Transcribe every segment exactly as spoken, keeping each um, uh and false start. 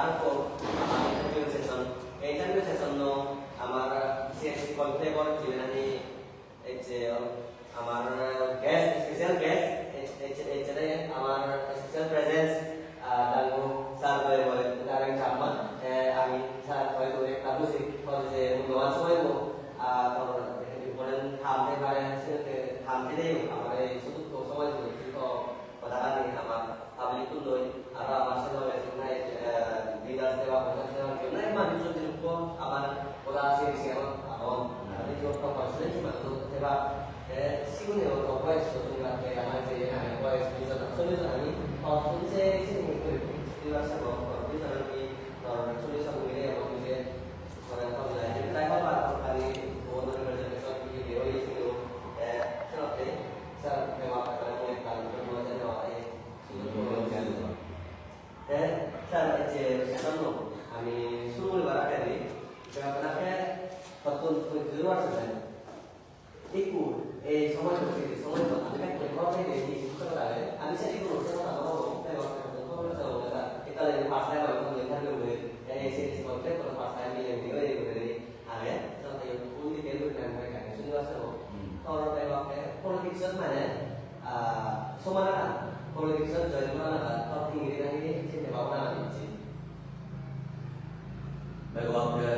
Amar interview session, ei interview session-o amar C L C C conclave-or jibe nahi ecche amar guest, special guest, ecche, ecche, ecche amar special presence, ah, dangu sir Doyamol Narayan Chakma, eh, ami sir hoi guri ekta buji, hoi je mulloban somoy bo, ah, tor important ham thei pare, se ham thei amare suduk somoy bo, to hoda gani amar public-kun loi, aro amar se loge se nai, eh, leaders theba, consultants theba, nai manuj jon jidukko amar goda C L C C agon, agon. Aro jidukko constituency manuj theba, te sigune o to voice to sunibatte amar je age voice, vision, solution ani, to solution ani, to solution ani, to solution ani, to solution mile ebong je, mane, to mile, tai hobor kani, to representation ki ki oi sinu, eh, senotte, sir, te wa ka mui ekkan, mui ekkan, Te, sir, ecche session-o ami suru guribar age ami, te apnake hottun hottun hobar sene. Ikku, ei somoy hotte, somoy hotte, ami ekku hotte ei suru guribar age, ami seri guri hotte hoda no hobo, te hotte hotte hoda hobo, ekka lagi first time ami hotte interview guri, ei seri hotte hotte first time mile mile guri guri. Age, senotte iyot full detail guri ami bekkani sunibar sebo. Hmm. Tor bebakke politics-ot mane, ah, soman agan, politics-ot join gorana agan, tor hingiri nangiri sinte bhabana agan ecche. Bebakke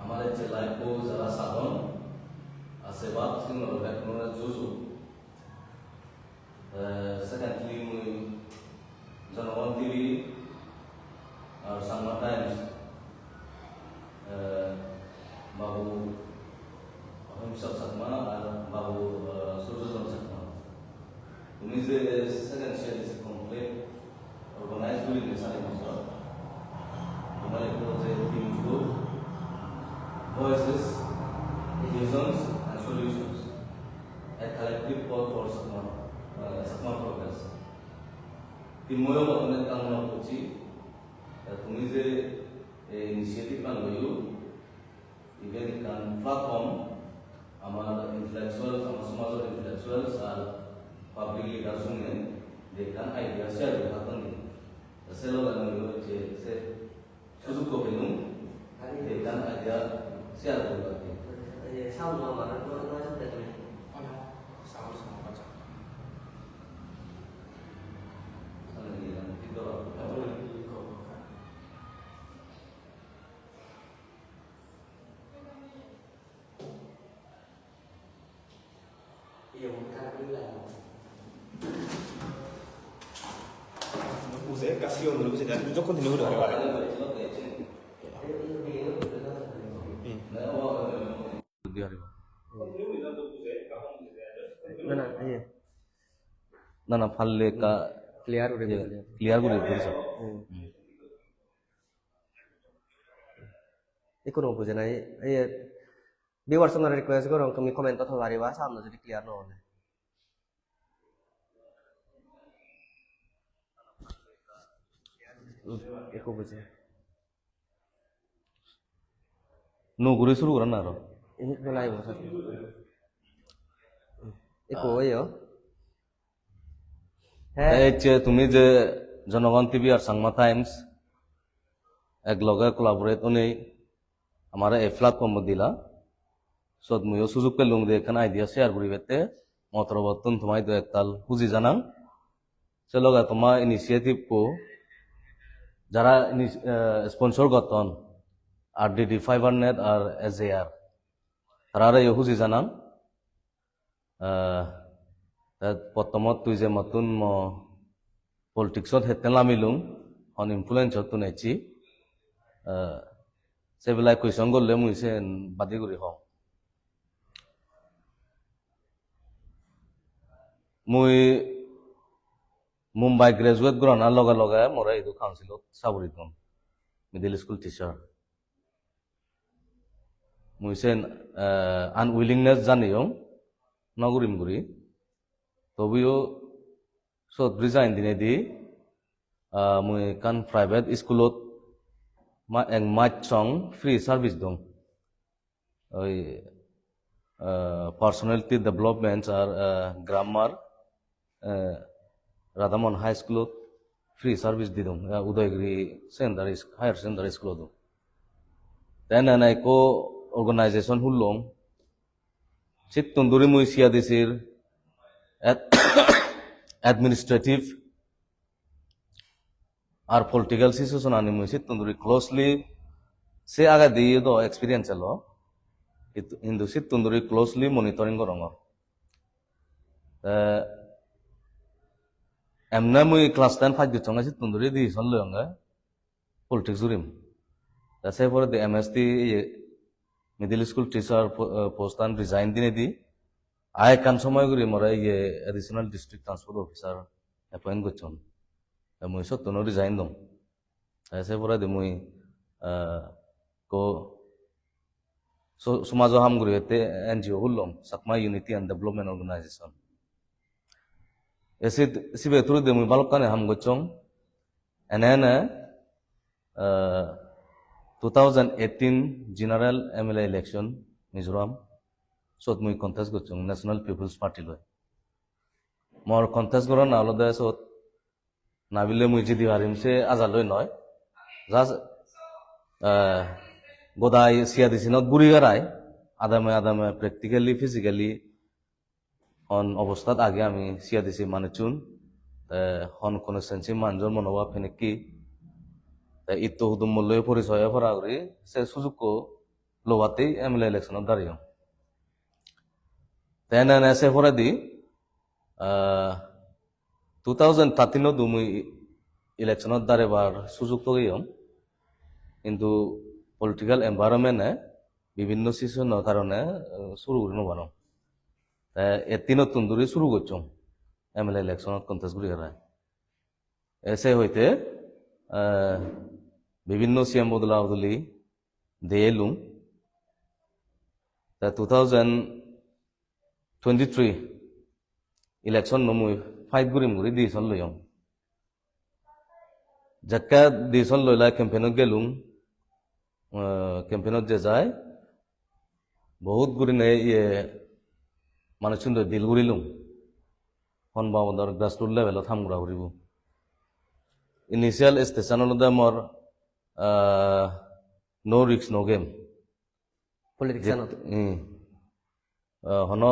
amar ecche live-o jara sadon, asebak, sigunore bekkunore juju. Eh, secondly, mui Jonogon T V ar Changma Times, eh, Babu Ahimsa Chakma ar Babu, eh, Surjodon Chakma. Tumi je second C L C C conclave organize gurile sari bojor, tomar ekko je theme-bo Voices, Visions and Solutions. A collective call for Chakma, uh, Chakma progress. Te mui o prothome ekkan mone gocchi, eh, tumi je, eh, initiative-an loiyo, iben ekkan platform, amar intellectual, amar somajor intellectuals ar public leaders-une je ekkan idea share guri patton de. Te se loge mui o je se sujukko pelung, ekkan idea share guribatte. Ei sound-o amar no, no, no, no, no. Sound, sound, acha. Uje ekka sigon guri bujei de, jokkon tumi guri pariba. Hmm. Na, na, iye. Na, na, palle ekka clear guri, iye, bujei de. Clear guri, guri so. Hmm. Hmm. Ekku no bujei nai, iye, viewers-unore request gorong, tumi comment-ot hoi pariba, sound-o jodi clear no ole. Hmm, ekku bujei. Nuo guri suru goron aro. Ini belai bosat. Ekku oyo. Te ecche tumi je Jonogon T V ar Changma Times ek loge collaborate onei amare ei platform-o dila. Sot muiyo sujug pelung de ekkan idea share guribette. Mo torobottun toma idu ektal huji janang. Se loge toma initiative-bo jara ini-, eh, sponsor gotton, R D D Fibernet ar S J R, tarareyo huji janang. Eh, te pottomot tui je mottun mo politics-ot hette namilung, hon influence-ottun ecchi. Eh, se belai question gorle mui sen badi guri hong. Mui Mumbai graduate goranar loge loge more idu council-ot saburi don, middle school teacher. Mui sen, eh, unwillingness janeyong, no gurim guri. Tobuyo sot resign dinedi, ah, mui ekkan private school-ot ma-, ek mas song free service dong. Oi, ah, personality development ar, ah, grammar, eh, Radhamon High School-ot free service didung, eh, Udaygiri Secondary Sch-, Higher Secondary School-odu. Te ene ene ekko organization hullong. Sittun duri mui C A D C-r ad-, administrative ar political situation ani mui sittun duri closely, se agedi do experience elo, it-, hintu sittun duri closely monitoring gorongor. Te emne mui class ten pass gocchonge sittun duri decision loyonge politics gurim. Te se poredi M S T, iye, middle school teacher po-, eh, post an resign dinedi, aa ekkan somoy guri more iye additional district transport officer appoint gocchon. Te mui sottuno resign dong. Te se poredi mui, eh, ko so-, somajo ham guribatte N G O hullong, Chakma Unity and Development Organization. Te se, sibe through di mui balokkani ham gocchong. Ene ene, eh, two thousand eighteen general M L A election Mizoram, sot mui contest gocchong National People's Party loi. Mor contest gorana olode sot nabile mui jidi parim se aja loi noi. Just, eh, godai C A D C not guri garai, adame adame practically, physically hon obostat age ami C A D C manuchun, te hon constituency manujor monobhab henekki, te itto hudummo loi porisoy oi para guri se sujukko lobattei M L A election-ot dareyong. Te ene ene se poredi, ah, two thousand thirteen-ot mui election-ot darebar sujug pegeyong, hintu political environment-e bibinno situation-or karone, eh, suru guri no parong. Te eighteen-ottun duri suru gocchong M L A election-ot contest guri garai. E se hoite, eh, bibinno C M bodola bodoli de elung. Te two thousand twenty-three election-o mui fight gurim guri decision loyong. Jekke decision loi lai campaign-ot gelung, eh, campaign-ot je jai, bohut gurine iye manuchun loi deal gurilung. Hon babodor grassroot level-ot ham gora puribo. Initial stage-an olode mor, eh, no risk, no game. Politics-anot? Hmm. Eh, hono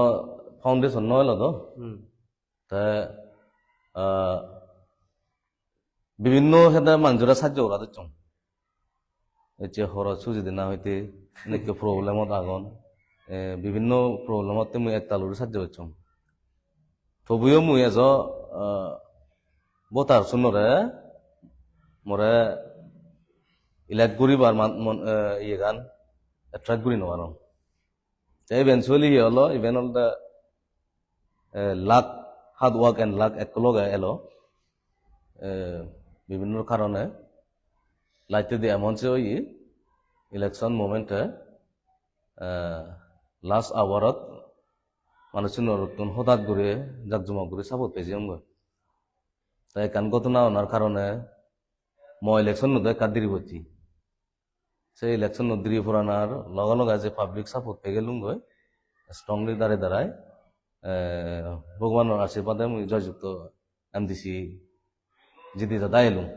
foundation no elo do. Hmm. Te, eh, bibinno hede manjore sajjo gora docchong. Ecche horoj suji dena hoite, enekko problem-ot agon. Eh, bibinno problem-otte mui ektal guri sajjo gocchong. Tobuyo mui ejo, eh, voter sunore more elect guribar man-, mon-, eh, iyegan attract guri no parong. Te eventually hi olo, iben olode, eh, luck, hard work and luck ekko loge elo. Eh, bibinno karone lastedi emon se oye, election moment-e, eh, last hour-ot manuchunorottun hodat guri, jakjomok guri support pei jeyongoi. Te ekkan ghotona onar karone mo election-o do ekka diri pocche. Se election-o diri poranar loge loge je public support pei gelunggoi, strongly darai darai, eh, Bhogwanor ashirbade mui joyjukto M D C jidi jada elung.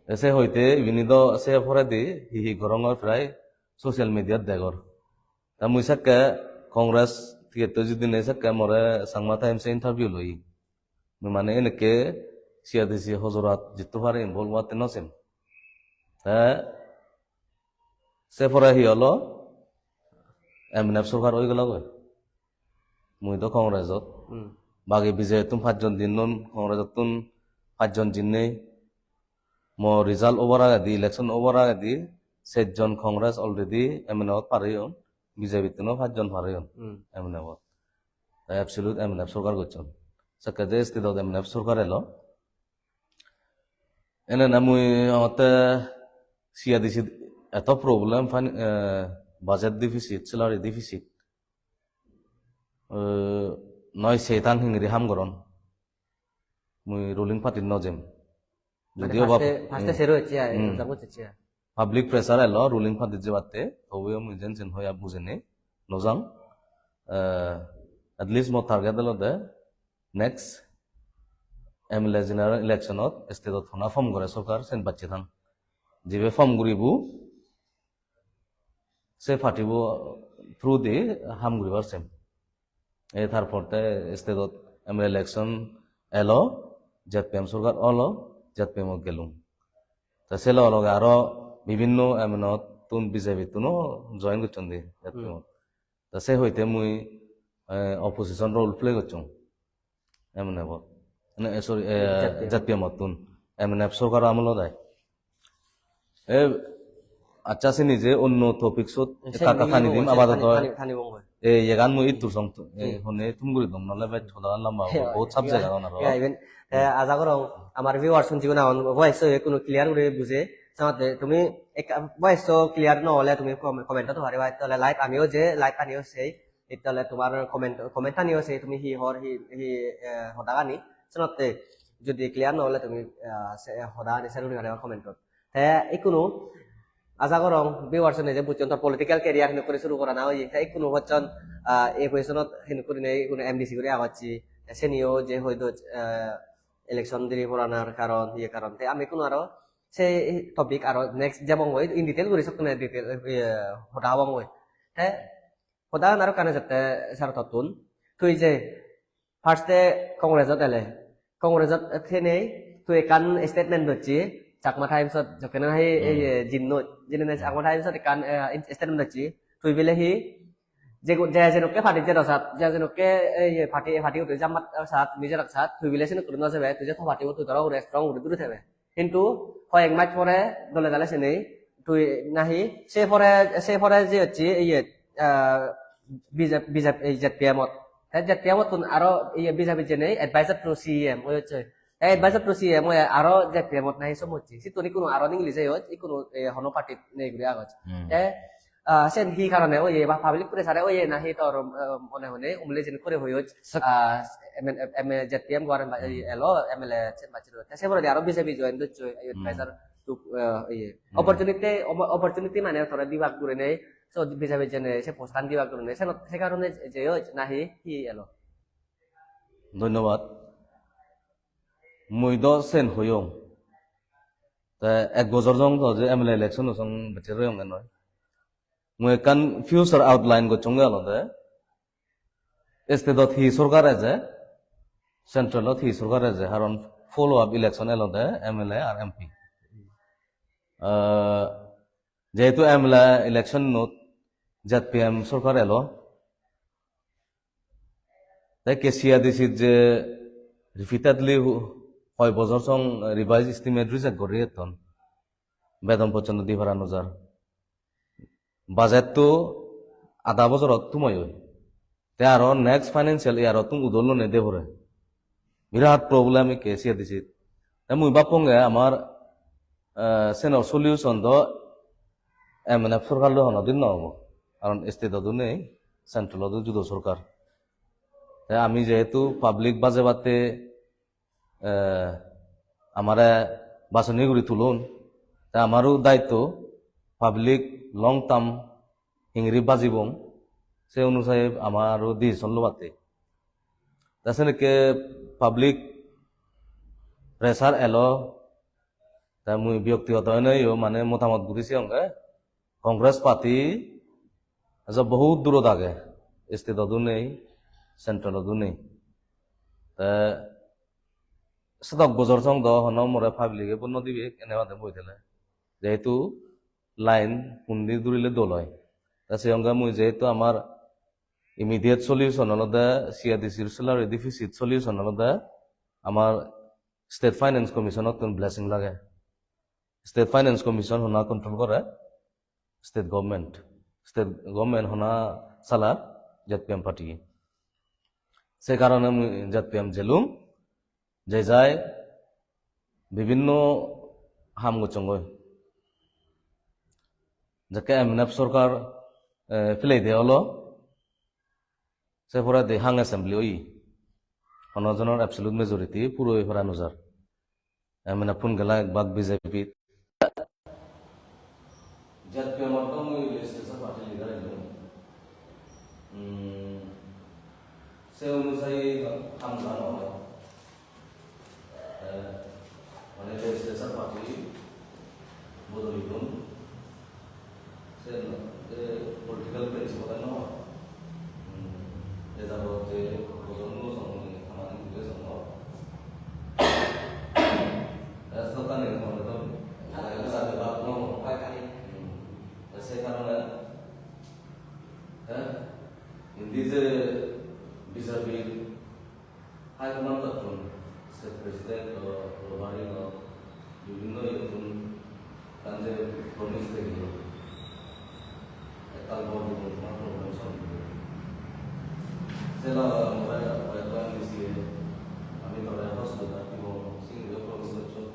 Te se hoite ibini do se poredi hi hi gorongor prai social media-t degor. Ta mui sekke Congress ticket-to jidine sekke more Changma Times-e interview loi. Mui mane enekke C A D C hojorat jitto pari involve obatte no sim. Te se pore hi olo? M N F sorkar oi gelogoi. Mui do Congress-ot. Hmm. Bagi B J P-tun pajjon jinnon, Congress-ottun pajjon jinnei. Mo result obar agedi, election obar agedi, sejjon Congress already M N F-ot par oyon, B J P-ttuno pajjon par oyon Hmm. M N F-ot. Te absolute M N F sorkar gocchon. Sekke je state-ot M N F sorkar elo. Ene na mui amatte C A D C eto problem, fin-, eh, budget deficit, salary deficit. Eh, noi setan hingiri ham goron. Mui ruling party-t no jem. Mane Jodio ba first-e, first-e Hmm. sero ecche ai, Hmm. exam ecche ai. Public pressure elo ruling party-t jebatte, tobuyo mui jen jen hoya bujinei no jang. Eh, at least mo target olode next M L A general election-ot state-ot honna form gore sorkar, sen bacche than. Jibe form guribo, se party-bo through di ham guribar sem. E tar por te state-ot M L A election elo, Z P M sorkar olo, Z P M-ot gelung. Ta se loge loge aro bibinno M N F-ottun, B J P-ttuno join gocchon di Z P M-ot. Hmm. Ta se hoite mui, eh, opposition role play gocchong M N F-ot. Ne, eh, sorry, eh, Z P M. Z P M-ottun. M N F sorkar amolot ai. E, accha, sini je onno topic-sot ekka ekka tani dim, apadoto. Tani, tani bongoi. E, yegan mui ittur song, e, hmm, hone thum guri dong, nole bej hoda lamba obo, bahut subject agon aro. Ya, even, e, aja gorong amar viewers-un jigun agon, voice-o hono clear guri buje. Senotte tumi ekka voice-o clear no ole tumi com-, comment-o to pariba, tole live amiyo je, live aniyo sei. Itte ole tomar comment, comment aniyo sei tumi hi hor, hi, hi, eh, hodagani. Senotte jodi clear no ole tumi, ah, se hodagani share guri pariba comment-ot. Te ikkunu aja gorong viewers-une je bujjon tor political career hintu guri suru gorana oye. Te ikkunu hocchon, ah, ei position-ot hintu gurinei ikkunu M D C guri agocche. Te seniyo je hoido, eh, election diri poranar karon, iye karon. Te ami ikkunu aro se topic aro next jebongoi, in detail guri sokkene detail, iye, hoda hobongoi. Te hodagan aro ekkana jette sir tottun. Tui je first-e Congress-ot ele, Congress-ot thenei tui ekkan statement docche, Chakma Times-ot jokkene nahi, hmm, ei, eh, jinnoi, jinine, hmm, Chakma Times-ot ekkan, eh, statement docche. Tui bile hi, je, je jenokke party jero sat, je jenokke, eh, party, party-ot tui jammat sat, nijer sat, tui bile senokke no sebe, tui je to party-bo tui toro ugure strong guri duri thebe. Hintu hoyek mas pore dole dale senei tui nahi se pore, se pore je hocche iye, ah, B J P, B J P, ei Z P M-ot. Te Z P M-ottun aro iye B J P jenei advisor to C E M oi hocche. Te advisor to C E M oi aro Z P M-ot nahi som hocche. Sittun ikkunu aro ningili jeyot, ikkunu, eh, hono party-t nei guri agoj. Hmm. Te ah, sen hi karone oye ba public pressure oye nahi tor, eh, mone hone umle jin kore hoyoj, ah, M N, M N, Z P M gor ba, hmm, elo M L A sen bacche. Te se poredi aro B J P join docche, eh, hmm, advisor to, eh, iye. Hmm. Opportunity, opo-, opportunity mane tore dibak gurinei, so B J P jene se post-an dibak gurinei, se, se karone jeyoj nahi hi elo? Dhonnobad. Mui do sen hoyong. Te ek bojor jong do je M L A election-o song bacche royonge noi. Mui ekkan future outline gocchonge olode, state-ot hi sorkar eje, central-ot hi sorkar eje, haron follow up election elode M L A ar M P. Ah, jehetu M L A election-ot Z P M sorkar elo, te K C R D C-t je repeatedly hu-, hoi bojor song revised estimate reject guri etton, bedon pojjonto di para no jar. Budget-to ada bojorot tum oi oi. Te aro next financial year-ottun udol lonei de pore. Birat problem ikke C A D C-t. Te mui bapponge amar, eh, senor solution do M N F sorkar loi honodin no obo. Karon state-odo nei, central-odo judo sorkar. Te ami jehetu public bajebatte eh, amare bachoni guri tulon. Te amaru daitto public long term hingiri bajibong, se onusai amaru decision lobatte. Te senekke public pressure elo, te mui byaktigoto hoineyo mane motamot guri seyonge, Congress party ejo bohut durot age, state-odo nei, central-odo nei. Te sedok bojor song do hono more public-e vote no dibe, ene bade boi thele. Jehetu line hundi durile dol oi. Te seyonge mui jehetu amar immediate solution olode C A D C-r salary deficit solution olode amar State Finance Commission-ottun blessing lage. State Finance Commission honna control gore? State government. State government honna salar? Z P M party. Se karone mui Z P M jelung, je jai bibinno ham gocchongoi. Jekke M N F sorkar, eh, pelei de olo, se poredi hung assembly oye. Hono jonor absolute majority puro oi para no jar. M N F-un gela ek bak B J P. Z P M-or to mui legislature party leader elung. Hmm, se onusai ham gora no oi. Mane legislature party bodoli don. Sen je political principle no. Hmm. Eta bo je bodol no song ni hamani je song no. Esta tani no no. Esta tani no. Hmm. Esta tani no. Eh? Indi je B J P high command-ottun, state president o, Robert-o, bibhinno iyottun ekkan je promise degillo, ektal bor dibong, tomar problem solve oibo. Sela more hoyekko M D C-e, ami tore hospital dibong, siniyo promise gocchon.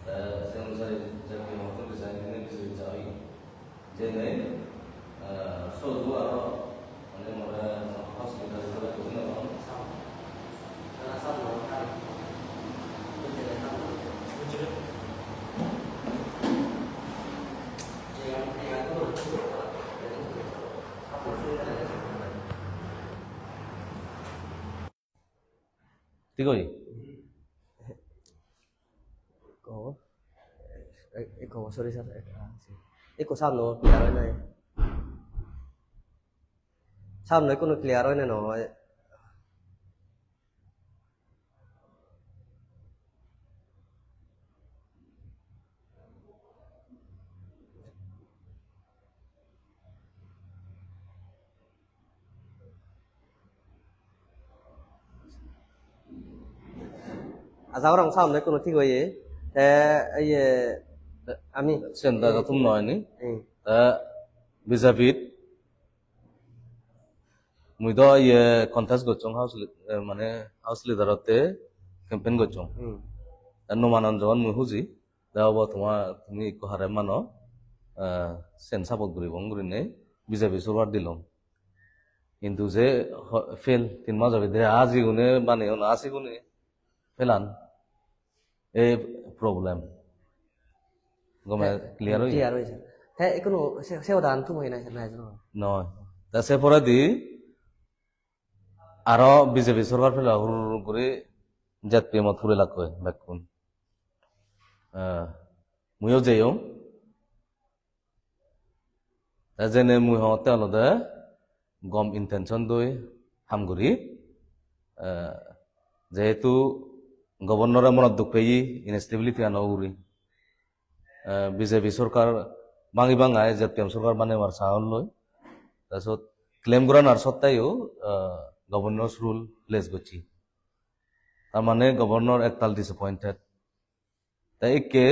Te se onusare je hoyekko resign dinei bisari ja oye. Jeinei, eh, sodu aro, mane, more hospital hijebe buji no pang. Thik oi? Ekko, e-, ekko, sorry sir, ek-, ah, si. Ekko sound-o clear oi nai. Sound-o ekko clear oi nai noi. Aja gorong sound ekkuno thik oye. Te iye ami sen da tum noi ni. Hmm. Te B J P-t mui do iye contest gocchong house lea-, eh, mane house leader-otte campaign gocchong. Hmm. Te no manon jogon mui huji, de obo toma, tumi ikko hare mano, eh, sen support guribong gurinei B J P sorkar dilong. Hintu je ho-, fail tin majo bidire ajigune baneyon, asigune failan. Ei problem. Gome clear oye? Clear oye, sir. Te ekkuno se, se hodan tumo hina, sir, nai, sir. Noi. Ta se poredi aro B J P sorkar pela hur hur guri Z P M-ot puri lakkoi bekkun. Eh, muiyo jeyong. Te jene mui hongotte olode gom intention doi ham guri. Eh, jehetu governor-e monot duk peye instability ano uguri. Eh, B J P sorkar bangi bangai Z P M sorkar banebar sa ol loi. Te sot claim goranar sotteyo, eh, governor's rule place gocche. Tar mane governor ektal disappointed. Te ikke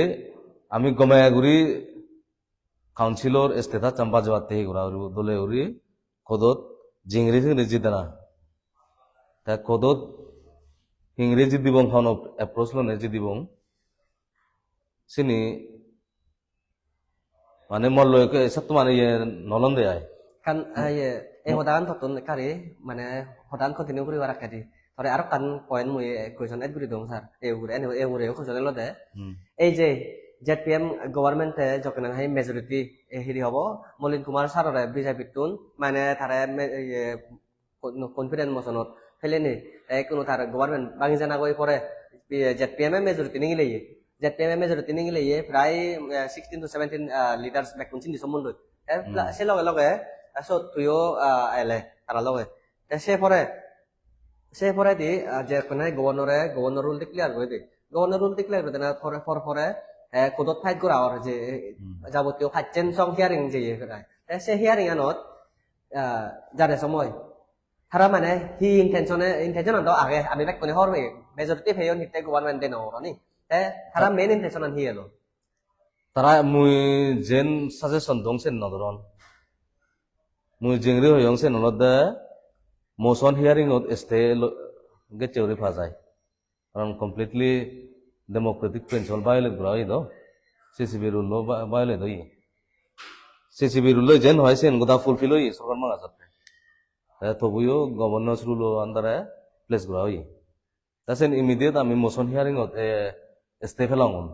ami gome guri council-or status-an bajebatte hi gora puribo, dole guri court-ot jingiri jingiri jidana. Te court-ot hingiri jidibong, hono approach lonei jidibong. Sini mane mollo ekko satto mane iye nolonde ai. Kan, ah, iye, ei hodagan tottun ekkari, mane hodagan continue guribar akkedi. Tore aro ekkan point mui, eh, question add guri dong, sir. Ei ugure, eni, ei ugure question olode. Hmm. Ei je Z P M government-e jokken nahi majority, eh, hiri hobo, Molin Kumar sir-ore B J P-ttun, mane tare me-, iye, con-, confidence motion-ot peleni, te ekkuno tar government bangi janagoi pore, Z P M-e majority nigileye. Z P M-e majority nigileye, prai, eh, sixteen to seventeen, ah, leaders bekkun sindi sombondoi. Te Hmm. pla-, se loge loge, ah, sot tuiyo, ah, ele, tara loge. Te se pore, se poredi, ah, je ekkene governor-e, governor rule declare guri de. Governor rule declare guri dena pore, por pore, eh, court-ot fight gora or je, eh, Hmm. jabotiyo pacchan song hearing jeye prai. Te se hearing-anot, ah, jare somoi tara mane hi intention-e, intention-an do age, ami bekkune hobor peye. Majority peyon hitte government-e no goroni. Te tara main intention-an hi elo? Tara mui jen suggestion dong sen no doron. Mui jengri hoyong sen olode motion hearing-ot stay lo-, gecche guri pa jai. Karon completely democratic principle violate gora oye do. C C B rule-o vi-, violate oye. C C B rule-o jen hoi sen goda fulfill oye sorkar maga satte. Te tobuyo governance rule-o under-e place gora oye. Te sen immediate ami motion hearing-ot, eh, stay pelongun.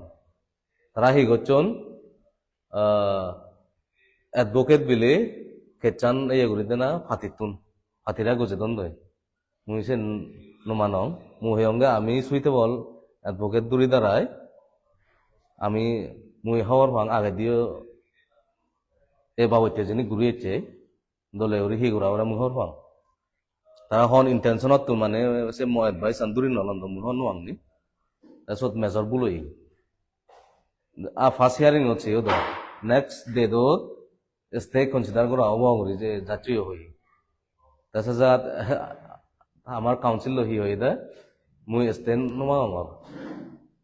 Tara hi gocchon, ah, advocate bile case-an iye guri dena patittun, patire gojodon doi. Mui sen no manong. Mui hoyonge ami suitable advocate duri darai. Ami, mui hobor pang agediyo e babotte jeni guri ecche. Dole guri hi gora ore mui hobor pang. Tara hon intention-ottun mane se mo advice-an duri no lon do mui hobor no pang ni. Te sot major bul oye. A first hearing-ot seyo do. Next date-ot stay consider gora obo guri je judge-e hoye. Te se jat amar council-o hi hoye de, mui stay no pangor.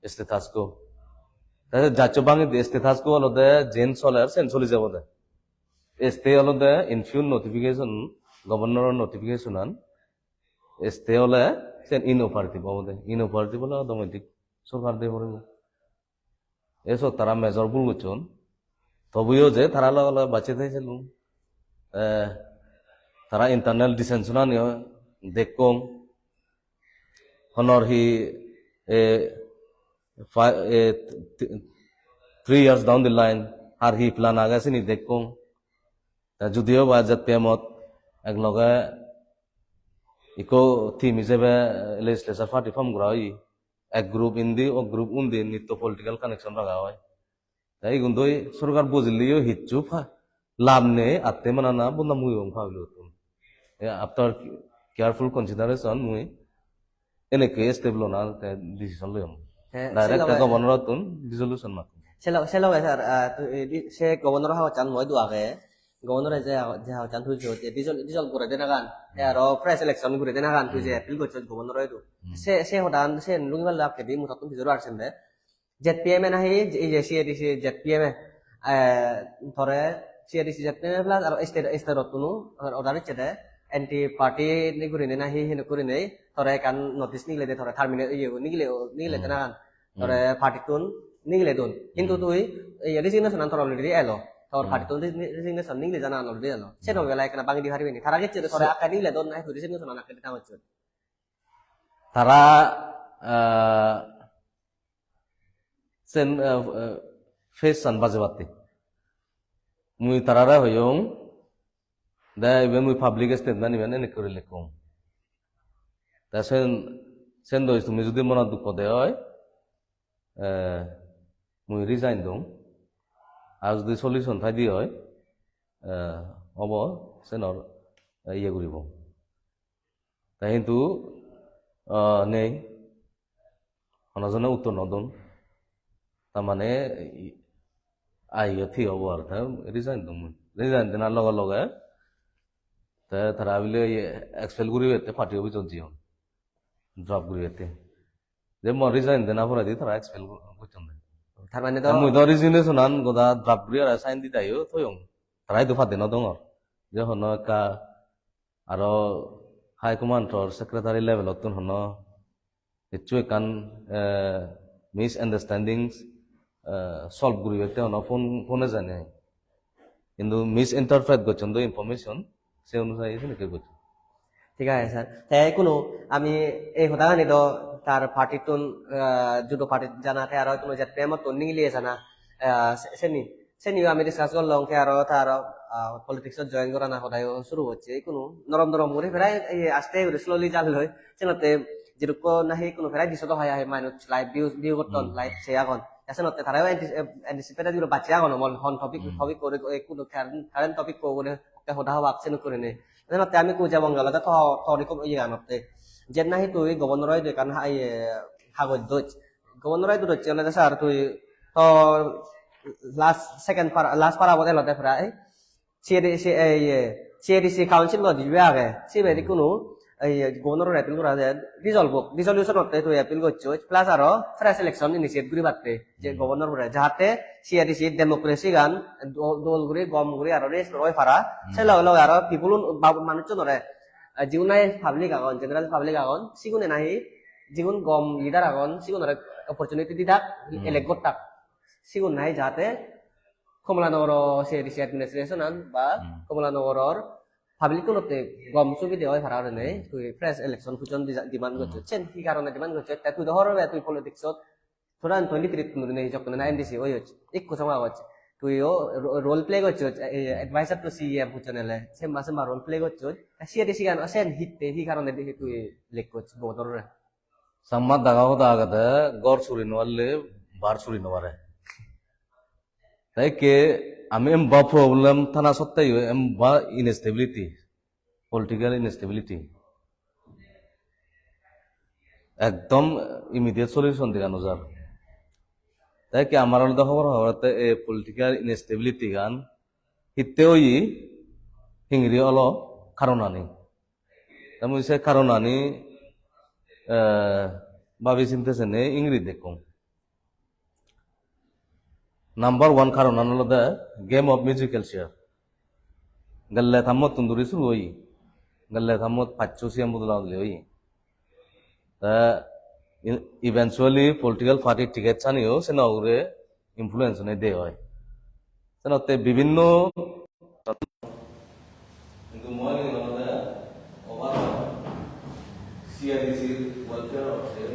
Status quo. Te se judge-o bangi de status quo olode jen soler sen soli jabo de. Stay olode in view notification, governor-o notification-an. Stay ole sen inoperative obode. Inoperative ole automatic sorkar de poribo. Eso tara major bul gocchon. Tobuyo je tara loge loge bacche thai selung. Eh, tara internal dissension-ani dekkong. Honor hi, eh, fi-, eh, th-, th-, three years down the line, ar hi plan age sini dekkong. Ta judiyo ba Z P M-ot ek loge ikko team ijebe legislature party form gora oye, ek group indi, o group undi, nitto political connection raga oi. Ta igun doi sorkar bojilleyo hissu pa-, lab nei, atte manana bodnam guri gong public-ottun. E, after careful consideration mui enekke step lona te decision loyong. He, se direct te loge governor-ottun resolution makkong. Se lo-, se loge sir, ah, tu, eh, di-, se governor-o hagojchan mui idu age. Governor-e je hago-, je hagojchan tui sot, je dissolve, dissolve guri denagan, te aro fresh election guri denagan, tui je appeal gocchos governor-o idu. Hmm. Se, se hodan, se lungi palle akkedi mutottun pijor ar sembe. Z P M e nahi, je, je C A D C Z P M e, eh, tore C A D C Z P M e plus aro state, state-ottun order icche de, anti party ni gurinei nahi, hini gurinei, tore ekkan notice nigile de, tore terminate, iye, nigile, nigile de nahan, tore party-tun nigile don. Hintu tui, iye, resignation-an tor already elo, tor party-tun resi-, resignation nigile jana already elo. Sen hobe bela ekkana bangi di paribe ni. Tara gecche de tore akke nigile don nahi, tui resignation-an akke di tangocchon. Tara, eh, sen, eh, eh, face-an bajebatte. Mui tarare hoyong, de iben mui public statement iben enekke guri likkong. Te sen, sen doi tumi judi monot dukko de oi, eh, mui resign dong. Ar judi solution thaide oi, eh, obo senor, eh, iye guribong. Te hintu, ah, nei. Hono jone uttor no don. Ta mane, i-, ai iyot hi obo ar, te resign don mui. Resign denar loge loge te tara bile iye expel guribatte party office-ot jeyon. Drop guribatte. Je mo resign dena poredi tara expel go-, gocchon de. Tar mane do te mui do resignation-an goda drop guri aro sign di dayo toyong. Tara idu padde no dongor. Je hono ekka aro high command or secretary level-ottun hono hissu ekkan, eh, misunderstandings, eh, solve guribatte hono phone, phone-e jani. Hintu misinterpret gocchon do information, se onusare senekke gocchon. Thik age, sir. Te ikkunu ami ei hodagani do tar party-tun, eh, judo party-t jana, te aro ikkunu Z P M-ottun nigiliye jana, eh, se-, seni. Seniyo ami discuss gorlong, te aro, te aro, ah, politics-ot join gorana hodayo suru gocche. Ikkunu norom norom guri prai, iye, aste guri slowly jalloi. Senotte jidukko nahi ikkunu prai diso do hai hai manuj live view, view gotton, live se agon. Te senotte tarayo anti-, eh, anticipated guri bacche agon, mol hon topic, topic guri, eh, ikkunu current, current topic ko guri te hoda hobak senuk gurinei. Senotte ami ikku jebong olode to, tor ikku iye anotte. Jen nahi tui governor-o idu ekkan ha-, iye, hagoj doj. Governor-o idu docche olode sir tui to last second para, last para obode olode prai C A D C, eh, iye, C A D C council-ot jibe age, sibe ikkunu, eh, iye, governor-ore appeal gora je dissolve ok, dissolution-otte tui appeal gocchos, plus aro fresh election initiate guribatte, je governor-ore, jahate C A D C democracy-gan do-, dol guri, gom guri aro raise oi para, se loge loge aro people-un, ba-, manuchunore, eh, jigun nahi public agon, general public agon, sigune nahi jigun gom leader agon, sigunore opportunity didak, elect gottak. Sigun nahi jahate Kamalanagar C A D C administration-an ba Kamalanagaror public-unotte gom subide oi para gurinei tui fresh election pujon dija-, demand gocchos. Sen hi karone demand gocchos? Te tui do hobor pebe tui politics-ot two thousand twenty-three-tun gurinei jokkone na M D C oyos, ikko somoy agocche. Tuiyo ro-, role play gocchoj, eh, advisor to C E M hucchonele, semba semba role play gocchoj. Ta siyot sigan, sen hitte, hi karone di-, tui lekkoch bogodorore? Samma daga hoda agede, ghor suri no parle, bar suri no pare. Te ikke ami emba problem thana sotteyo emba instability, political instability. Ekdom immediate solution dega no jar. Te ikke amar olode hobor hobor te ei political instability gan hitte oye, hingiri olo karonani. Te mui se karonani, eh, babi sinte sene ingiri dekkong. Number one karonan olode game of musical chair. Gelle tammottun duri suru oye. Gelle tammot paccho C M bodola bodoli oye. Te e-, eventually political party ticket saniyo seno ugure influence one de oi. Senotte bibinno Hintu moi olode overall C A D C welfare of them.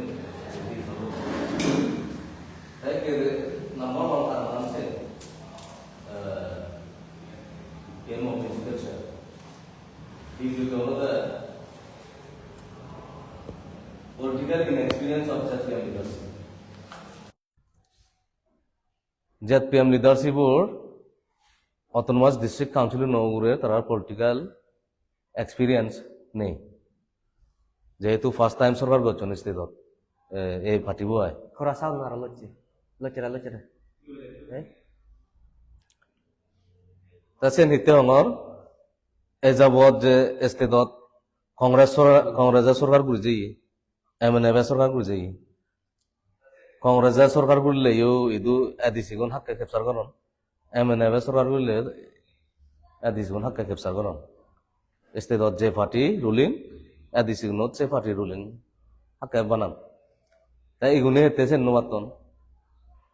Thank you. Number one karon ase, eh, game of education. Dui number olode political inexperience of such young leaders. Z P M leadership-or Autonomous District Council-uno ugure tarar political experience nei. Jehetu first time sorkar gocchon state-ot, eh, ei party-bo ai. Hora sound aro locche. Locche na, locche na. Eh? Ta sen hitte hongor, e jabot je state-ot Congress sor-, Congress-e sorkar guri jeye, M N F-e sorkar guri jeye. Congress-e sorkar gurileyo idu A D C gun hakke capture goron. M N F-e sorkar gurile A D C gun hakke capture goron. State-ot je party ruling, A D C gunot se party ruling hakke banan. Te igune hette sen no patton.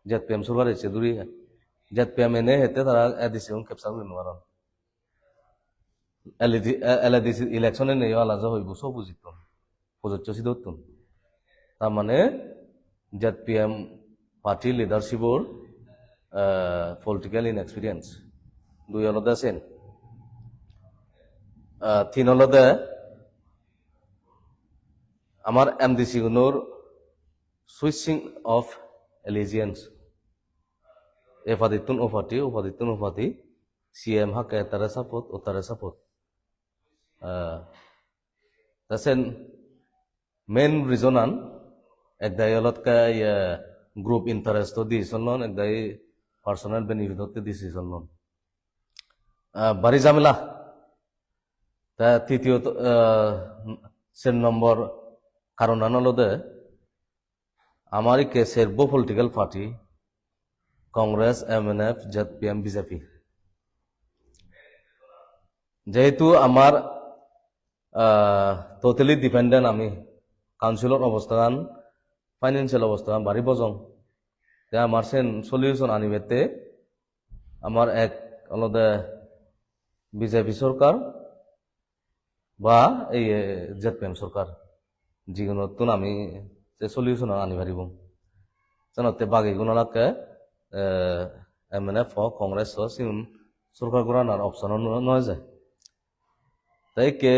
Z P M sorkar ecche duri. Z P M ene hette tara A D C gun capture guri no paron. L A D, L A D C election-e neyo ala je hoibo so bujittun, pujoccho sidottun. Tar mane Z P M party leadership-or, eh, political inexperience. Dui olode sen. Eh, tin olode amar M D C gunor switching of allegiance. E party-ttun o party, o party-ttun o party. C M hakke ettare support, ottare support. Ah, ta sen main reason-an ekdagi olot ke, iye, group interest-o decision lon, ekdagi personal benefit-otte decision lon. Ah, bari jhamela. Ta titiyo, ah, sen nombor karonan olode amar ikke serbo political party, Congress, M N F, Z P M, B J P. Jehetu amar, ah, totally dependent ami, council-or obostagan, financial obostagan bari bojong. Te amar sen solution anibette amar ek olode B J P sorkar, ba ei, eh, Z P M sorkar, jigunottun ami se solution ani paribong. Senotte bagigun olakke, eh, M N F ho, Congress ho, sigun sorkar goranar option o no-, noi je. Te ikke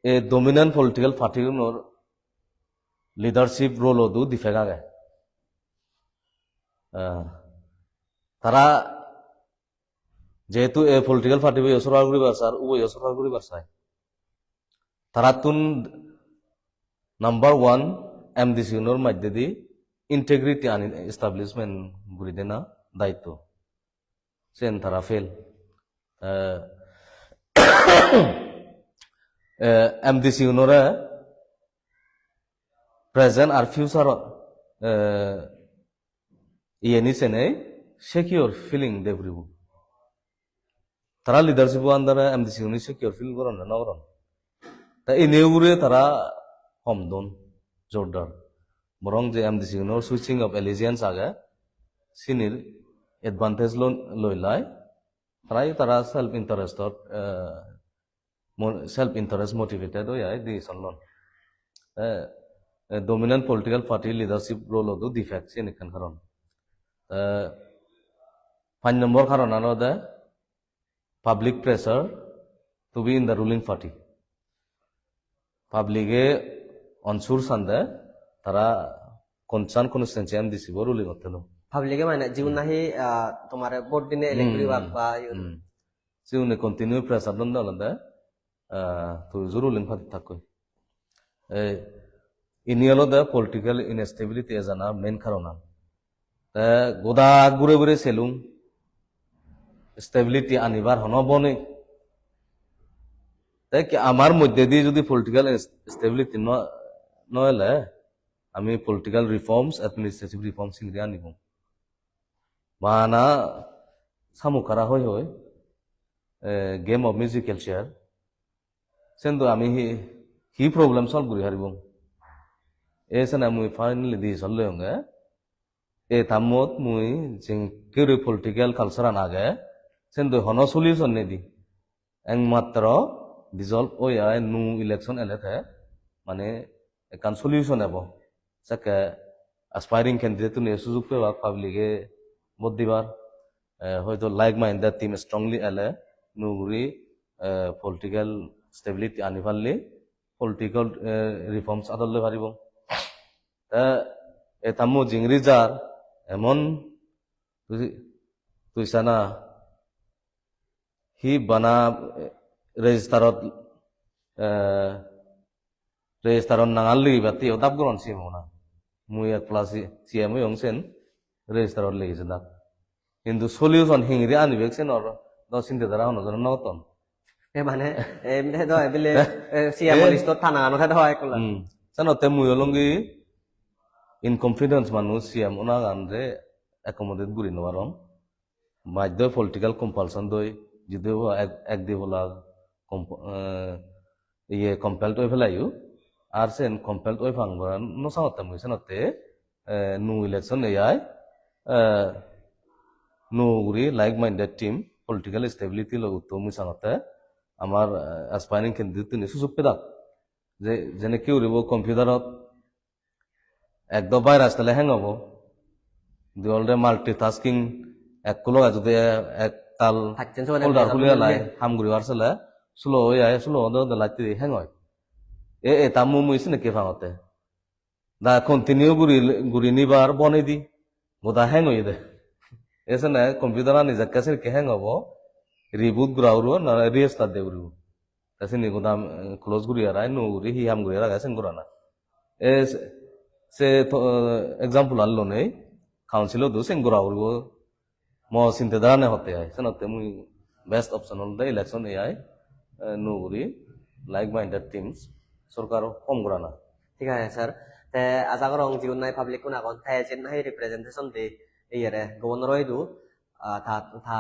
ei dominant political party gunor leadership role-o du defect age. Eh, tara Jehetu ei political party-bo yo sorkar guribar sar, ubo yo sorkar guribar sai. Tarattun number one M D C gunor maddedi integrity ani establishment guri dena daitto. Sen tara fail. Eh, eh, M D C gunore present ar future, eh, iyeni senei secure feeling de puribo. Tara leadership-o under-e M D C gune secure feel goron na no goron? Ta ene ugure tara hom don, jordar. Borong je M D C gunor switching of allegiance age, sinir advantage lo-, loi lai, tarai tara self interest-ot, eh, mo-, self interest motivated oi ai decision lon. Eh, eh, dominant political party leadership role-o do defect, siyen ekkan karon. Eh, Panch nombor karonan olode public pressure to be in the ruling party. Public-e unsure sande, tara concern constituency M D C bo ruling otte no. Public-e mane jigun nahi, ah, tomare vote dine elect guribak ba iyot. Hmm. Siune continue pressure don de olode, ah, tui ju ruling party thakkoi. Ei, ini olode political instability ejana main karonan. Te goda gure gure selung stability anibar hono bo nei. Te ki amar moddedi jodi political ins-, stability no, no ele, ami political reforms, administrative reforms hingiri anibong. Bana samukkara hoi hoi, eh, game of musical chair. Sen do ami hi, hi problem solve guri paribong? E sene mui finally decision loyonge. E tammot mui jing kiri political culture an age, sen do hono solution nei di. Ekmatro dissolve oi ai new election ele te, mane ekkan solution ebo. Sekke aspiring candidate-une sujog pebak public-e vote dibar. Eh, hoito like-minded team strongly ele nuo guri, eh, political stability ani parle political, eh, reforms adot loi paribo. Te eta mujungedi jar emon tui, tui sana hi bana, eh, register-ot, eh, register-ot nangan ligibatte o dap goron C M O na. Mui ek plus C M oyong sen register-ot ligi jedak. Hintu solution hingiri anibek senor do sinte dara hono jone no gotton. E mane, e, do ebile, e, C M o list-ot tana ano do ekkola. Hmm. Senotte mui olongi in confidence manuj C M onagan je accommodate guri no parong. Baddhoi political compulsion doi, jidu ek, ek di bola comp-, eh, iye compelled oi pelayo, ar sen compelled oi pang bora no sangotte mui senotte, eh, nuo election ei ai, eh, nuo guri like-minded team, political stability loi utto mui sangotte, amar, eh, aspiring candidate-une sujog pedak. Je, jene ki guribo computer-ot Ek do virus tale hang obo. Di olode multitasking, ekko loge jodi ek tal Pacchan sogan folder ekko khuli loge alai, ham guribar sele, slow oi ai, slow ode ode latte hang oi. E, eta mu mui sini ke pangotte. Da continue guri, guri nibar bonedi. Goda hang oye de. Esene computer ani jekke sekke hang obo, reboot gora puribo, na restart de puribo. Te sini goda, eh, close guri arai, nuo guri hi ham guri arai, sen gorana. E se, se to, eh, example an lonei, council-o do sen gora puribo, mo sinte dharane hotte ai. Senotte mui best option olode election ei ai, eh, nuo guri like-minded teams sorkar form gorana. Thik age, sir. Te aja gorong jigun nahi public-kun agon, te jiyen nahi representation de iyere, governor-o idu, ah, ta, ta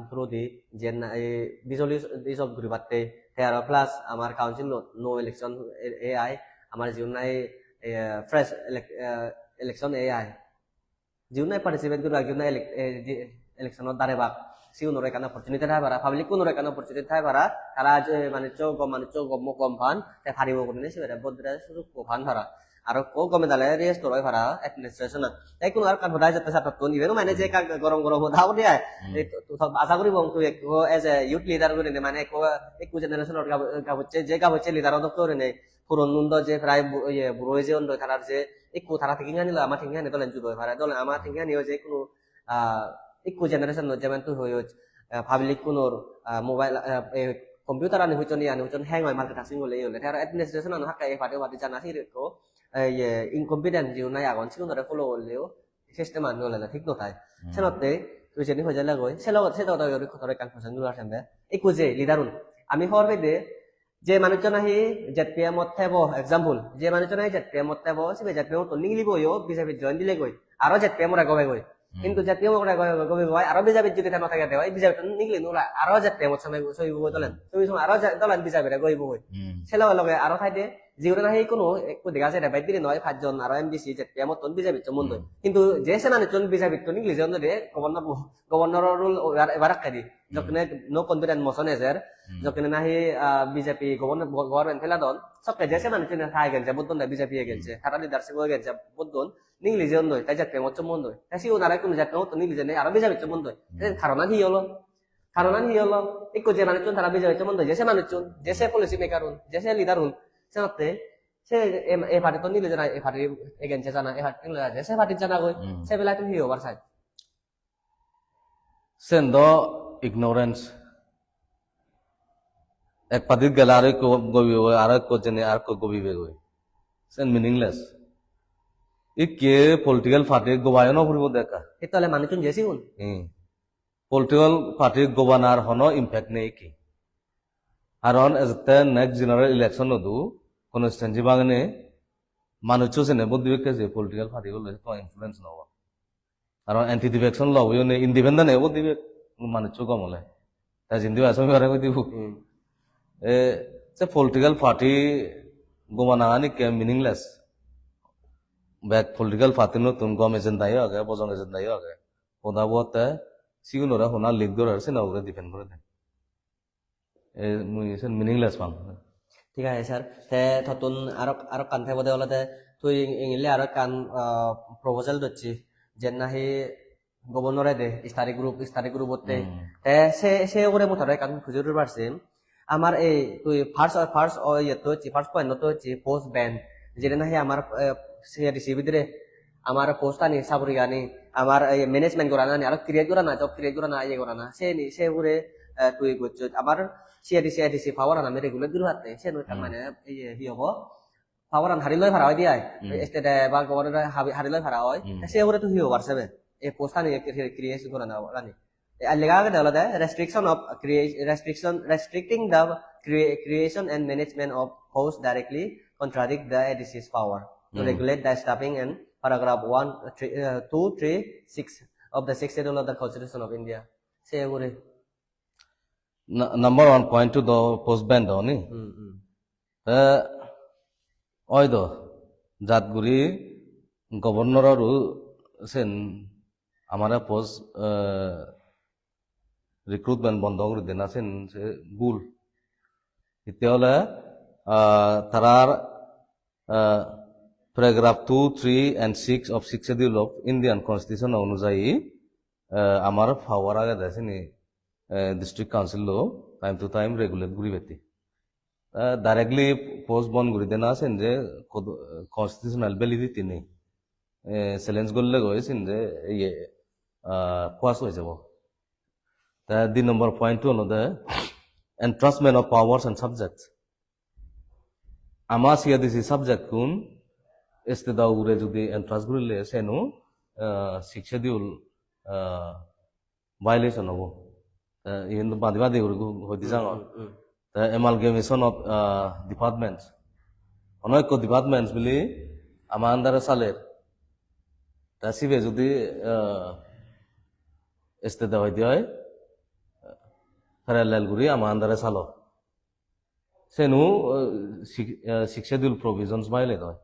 through di jiyen nahi visually resolve guribatte, te aro plus amar council-ot nuo election ei ai, amar jigun nahi, eh, fresh elec-, eh, election ei ai. Jigun nahi participate guribak, jigun nahi elec-, eh, je election-ot darebak, sigunore ekkan opportunity thai para, public-unore ekkan opportunity thai para, tara je manuccho, gom manuccho, gom mo gom pan, te paribo gurinei sibere vote dire sujukko pan para. Aro ekko gome dale register oi para administration-ot. Te ikkunu aro ekkan hoda ejotte sattottun, iben mane je ekkan gorom gorom hoda obode ai. Hmm. Ei to, to, to, aja guribong tui ekko as a youth leader gurinei mane ekko, ekko generation-or gabo-, gabocche, je gabocche leader-o dokke gurinei. Puron un do je prai bu-, iye, buro oye je un do tarar je ikku tara thinking ani loi ama thinking ani dolen judo oi pare. Dole ama thinking ani oye je ikkunu, ah, ikku generation no jemen tui hoyoj, ah, public kunor, ah, mobile, ah, eh, computer ani huchon, ani huchon hang oi, multitasking gole iye ole. Te aro administration ano hakke ei party o party jana siri ekko, eh, iye, incompetent jiun nahi agon sigunore follow golleo system an dole thik no thai. Hmm. Senotte tui jeni hoi jele goi, se logot se logot gori kotor ekkan question guri asen de. Ikku je leader un. Ami hobor pei de, je manuccho nahi Z P M ot thebo, example, je manuccho nahi Z P M ot thebo, sibe Z P M ottun nigilibo yo, B J P join dilegoi, aro Z P M ore gobegoi. Hmm. Hintu Z P M ore go-, gobegoi, aro B J P jodi te no thagede oi, B J P tun nigili nula, aro Z P M ot somibo, somibo dolen. Somi somi aro je-, dolen B J P re goibogoi. Hmm. Se loge loge aro thaide Jigune nahi kono ekko dega jai rebet diri noi, pajjon aro M D C Z P M ottun B J P-ttun mondoi. Hmm. Hintu je se manuchun B J P-ttun English-e ondoi de, governor, governor-o rule ebar, ebar akkedi. Hmm. Jokkene no confidence motion ejer, hmm, jokkene nahi, ah, B J P govern-, government peladon, sokke je se manuchun ha against-e vote don de, B J P against-e, hmm, tara leadership-o against-e vote don, English-e ondoi, te Z P M-ottun mondoi. Te sigun aro ekko Z P M-ottun English-e nei, aro B J P-ttun mondoi. Te, hmm, karonan hi olo? Karonan hi olo? Ikko je manuchun tara B J P-ttun mondoi, je se manuchun, je se policy maker-un, je se leader-un, senotte se em-, ei party-ttun nile jana, ei party against-e jana, ei party-ttun nile jana, se party-t jana goi, hmm, se belai tun hi hobar sai? Sen do ignorance. Ek party-t gele aro ekko gobibe goi, aro ekko jene aro ekko gobibe goi. Sen meaningless. Ikke political party gobayo no puribo de ekka. Hittole manuchun je sigun. Hmm. Political party gobanar hono impact nei ki. Karon ejette next general election odu constituency bagene manuccho sene vote dibekke je political party gole to influence no obo. Karon anti-defection law oyone independent e vote dibe manuccho gom ole. Ta jindi bai sobi pare goi dibo. Hmm. E, se political party gobana ani ke meaningless. Bek political party notun gom agenda yo age, bojong agenda yo age. Hoda bote sigunore hona lead gorer sena ugure depend gore de. E, mui sen meaningless pang. Thik age, sir. Te tottun aro, aro ekkan thebode olode tui ing-, ingille aro ekkan, ah, proposal docchi. Jen nahi governor-e de study group, study group-otte. Hmm. Te se, se ugure mui tore ekkan pujor guribar sem. Amar ei tui first, first, o, iyot to hocche, first point-ot to hocche post ban. Jene nahi amar, eh, C A D C bidire amar post ani, saburi ani, amar, eh, management gorana ani, aro create gorana, job create gorana, iye gorana. Se ni, se hure, eh, tui gocchot. Amar C A D C, A D C power an ami regulate guri patte. Se noi ekkan, hmm, mane, iye, hi hobo? Power an hari loi para oi di ai. Hmm. State, eh, ba governor hari, hari loi para oi. Hmm. Se hure tui hi hobar sebe? Ei post ani cre-, create gorana ani. Ar lega agede olode restriction of crea-, restriction, restricting the crea-, creation and management of posts directly contradict the A D C's power to, hmm, regulate the staffing and paragraph one, three, uh, two, three, six of the Sixth Schedule of the Constitution of India. Se ugure. Na-, number one point to the post ban do ni. Hmm, hmm. Te oi do jat guri governor-oru sen amare post, eh, recruitment bondo guri dena sen se bhul. Hitte ole, ah, tarar, ah, paragraph two, three and six of Sixth Schedule of Indian Constitution onujayi, eh, amar power agede sini, eh, district council-o time to time regulate guribatte. Eh, directly post bon guri dena sen je kod-, constitutional validity nei. Eh, challenge gorle goi sen je iye, ah, quash oi jabo. Te di number point-to olode entrustment of powers and subjects. Ama C A D C subject-kun state-o ugure jodi entrust gurile seno, ah, Sixth Schedule, ah, violation obo. Te iyen do badi badi guri gu-, hoi di jangor. Hmm, hmm, hmm. Te amalgamation of, ah, departments. Hono ekko departments bili ama under-e saler. Te sibe jodi, ah, state-e hoi di oi, parallel guri ama under-e salo. Senu, eh, six-, eh, Sixth Schedule provisions violate oi.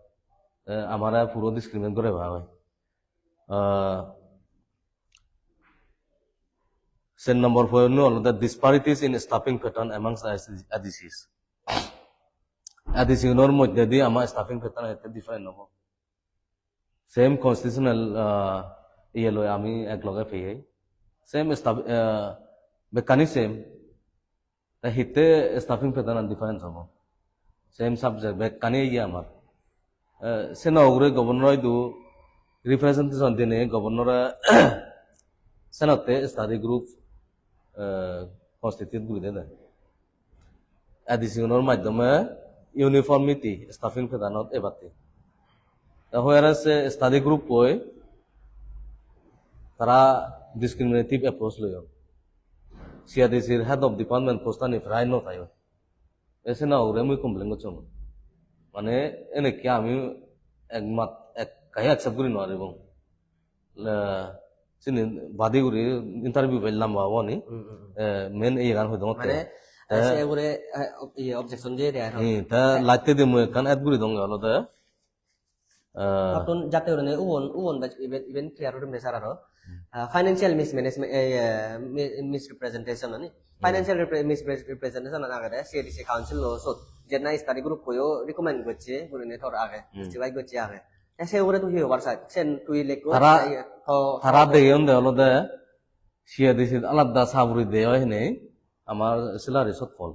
Eh, amare puro discriminate gore ba oi. Eh, sen number four nu olode disparities in staffing pattern amongst A D Cs. A D C-gunor moddedi ama staffing pattern ette different obo. Same constitutional, ah, iye loi ami ek loge peyei. Same staff, ah, bekkani same. Te hitte staffing pattern an difference obo? Same subject, bekkani iye amar. Eh, seno ugure governor idu representation dine governor-e senotte study group, eh, constitute guri dede. A D C-gunor maddome uniformity staffing pattern-ot ebatte. Te whereas se study group-oi tara discriminative approach loyon. C A D C-r head of department post-ani prai no tayo. Te sena ugure mui complain gocchong. Mane enekke ami ekmat-, ekkai accept guri no paribong. Le, sini badi guri interview bej lamba obo ni. Hmm, hmm, hmm. Eh, main iyegan hoi dongotte. Mane, Te se ugure, eh, ob-, iye, objection jeyede aro. Hmm, te lastedi mui ekkan add guri donge olode, eh, Hattun jatte gurinei ubon, ubon bej iben, iben clear gurinei sir aro. Hmm. Ah, financial mismanagement, eh, eh, mi-, misrepresentation ani. Hmm. Financial repre-, misrepresentation an agede, C A D C council lo sot. Jenna study group-o yo recommend gocche gurinei tor age, Hmm. justify gocche age. Te se ugure tui hi hobar saj? Sen tui lekko, Tara, te iye, to, tara to degeyonde olode C A D C-t alada saburi de oi hinei amar salary shortfall.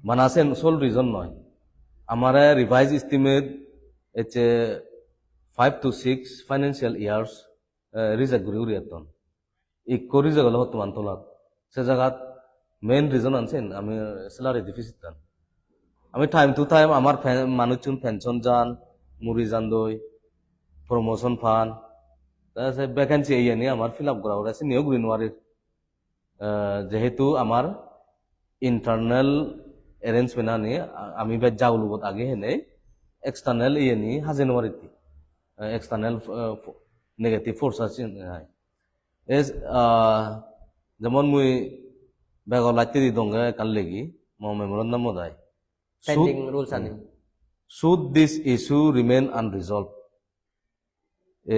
Bana sen sole reason noi. Amare revised estimate ecche five to six financial years, eh, reject guri guri etton. Ikko reject olo hottoman tolat. Se jagat main reason an sen ami salary deficit an. Ami time to time amar pen-, manuchun pension jan, muri jandoi, promotion pan. Te se vacancy eyeni amar fill up gora pore, siniyo guri nwarir. Eh, jehetu amar internal arrangement ani, a-, ami bej jagulubot agi henei external iyeni hajei nw paritte. Eh, external, eh, fo-, negative force age, ai. Es, ah, jemon mui bego latte di donge ekkan legi, mo memorandum-ot ai. Should, Pending rules ani. Hmm. Should this issue remain unresolved? E,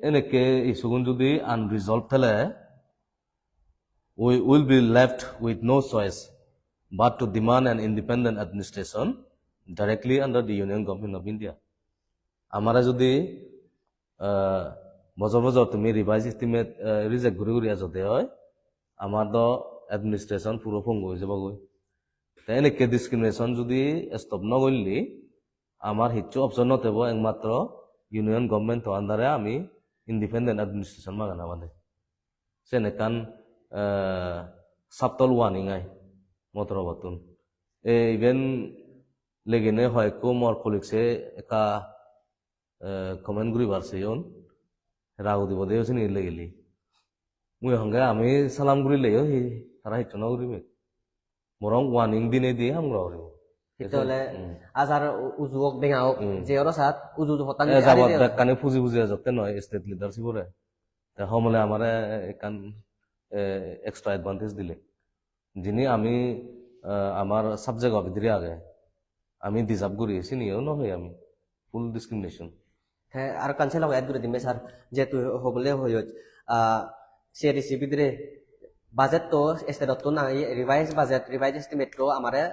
enekke issue gun judi unresolved thele, we will be left with no choice but to demand an independent administration directly under the Union Government of India. Amare judi, eh, bojor bojor tumi revised estimate, eh, reject guri guri ejode oi, amar do administration puro pongo oi jebogoi. Te enekke discrimination judi stop no golle, amar hissu option no tebo, ekmatro Union Government-o under-e ami independent administration magana bade. Sen ekkan, eh, subtle warning ai mo torobottun. E, iben legene hoyekko mor colleagues-e ekka, eh, comment guribar seyon. Rag udibo de sini legele. Mui honge ami salam gurileyo hi tara hissu no guribe. Borong warning dinei di ham gora poribo. Hitte ole Hmm. ajar u-, uju ok, benga ok, Hmm. je oro sat uju uju pottan E di jabot ari de. Bekkani puji puji ejotte noi state leadership-ore. Te homole amare ekkan, eh, extra advantage dile. Jini ami, eh, amar subject-o bidire age. Ami deserve guri, siniyo no hoi ami. Full discrimination. Te aro ekkan se loge add guri dim sir, je tui hobole hoyoj, ah, C A D C bidire budget to state-ottun nahi revised budget, revised estimate to amare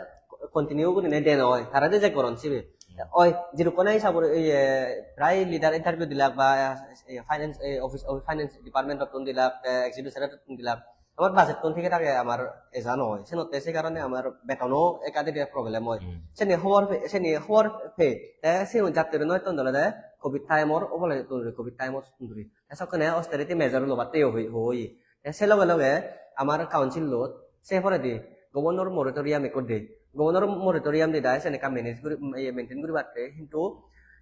continue gurinei den oi, tara reject goron sibe. Hmm. Oi, jidukkun nahi sabur, iye, prai leader interview dilak ba, eh, finance, eh, office, office finance department-ottun dilak, eh, executive secretary-ottun dilak, amar budget-tun thik thake amar eja no oi. Senotte se karone amar betono ekka dide problem oi. Hmm. Seni hobor pe-, seni hobor pei. Te sigun jatte no etton olode covid time-or oboladi tun duri, covid time-or tun duri. Te sokkene austerity measure lobatte yo hoi, hoi. Te se loge loge amar council-ot se poredi governor moratorium ekko de. Governor moratorium didai sen ekka manage guri, iye, maintain guribatte. Hintu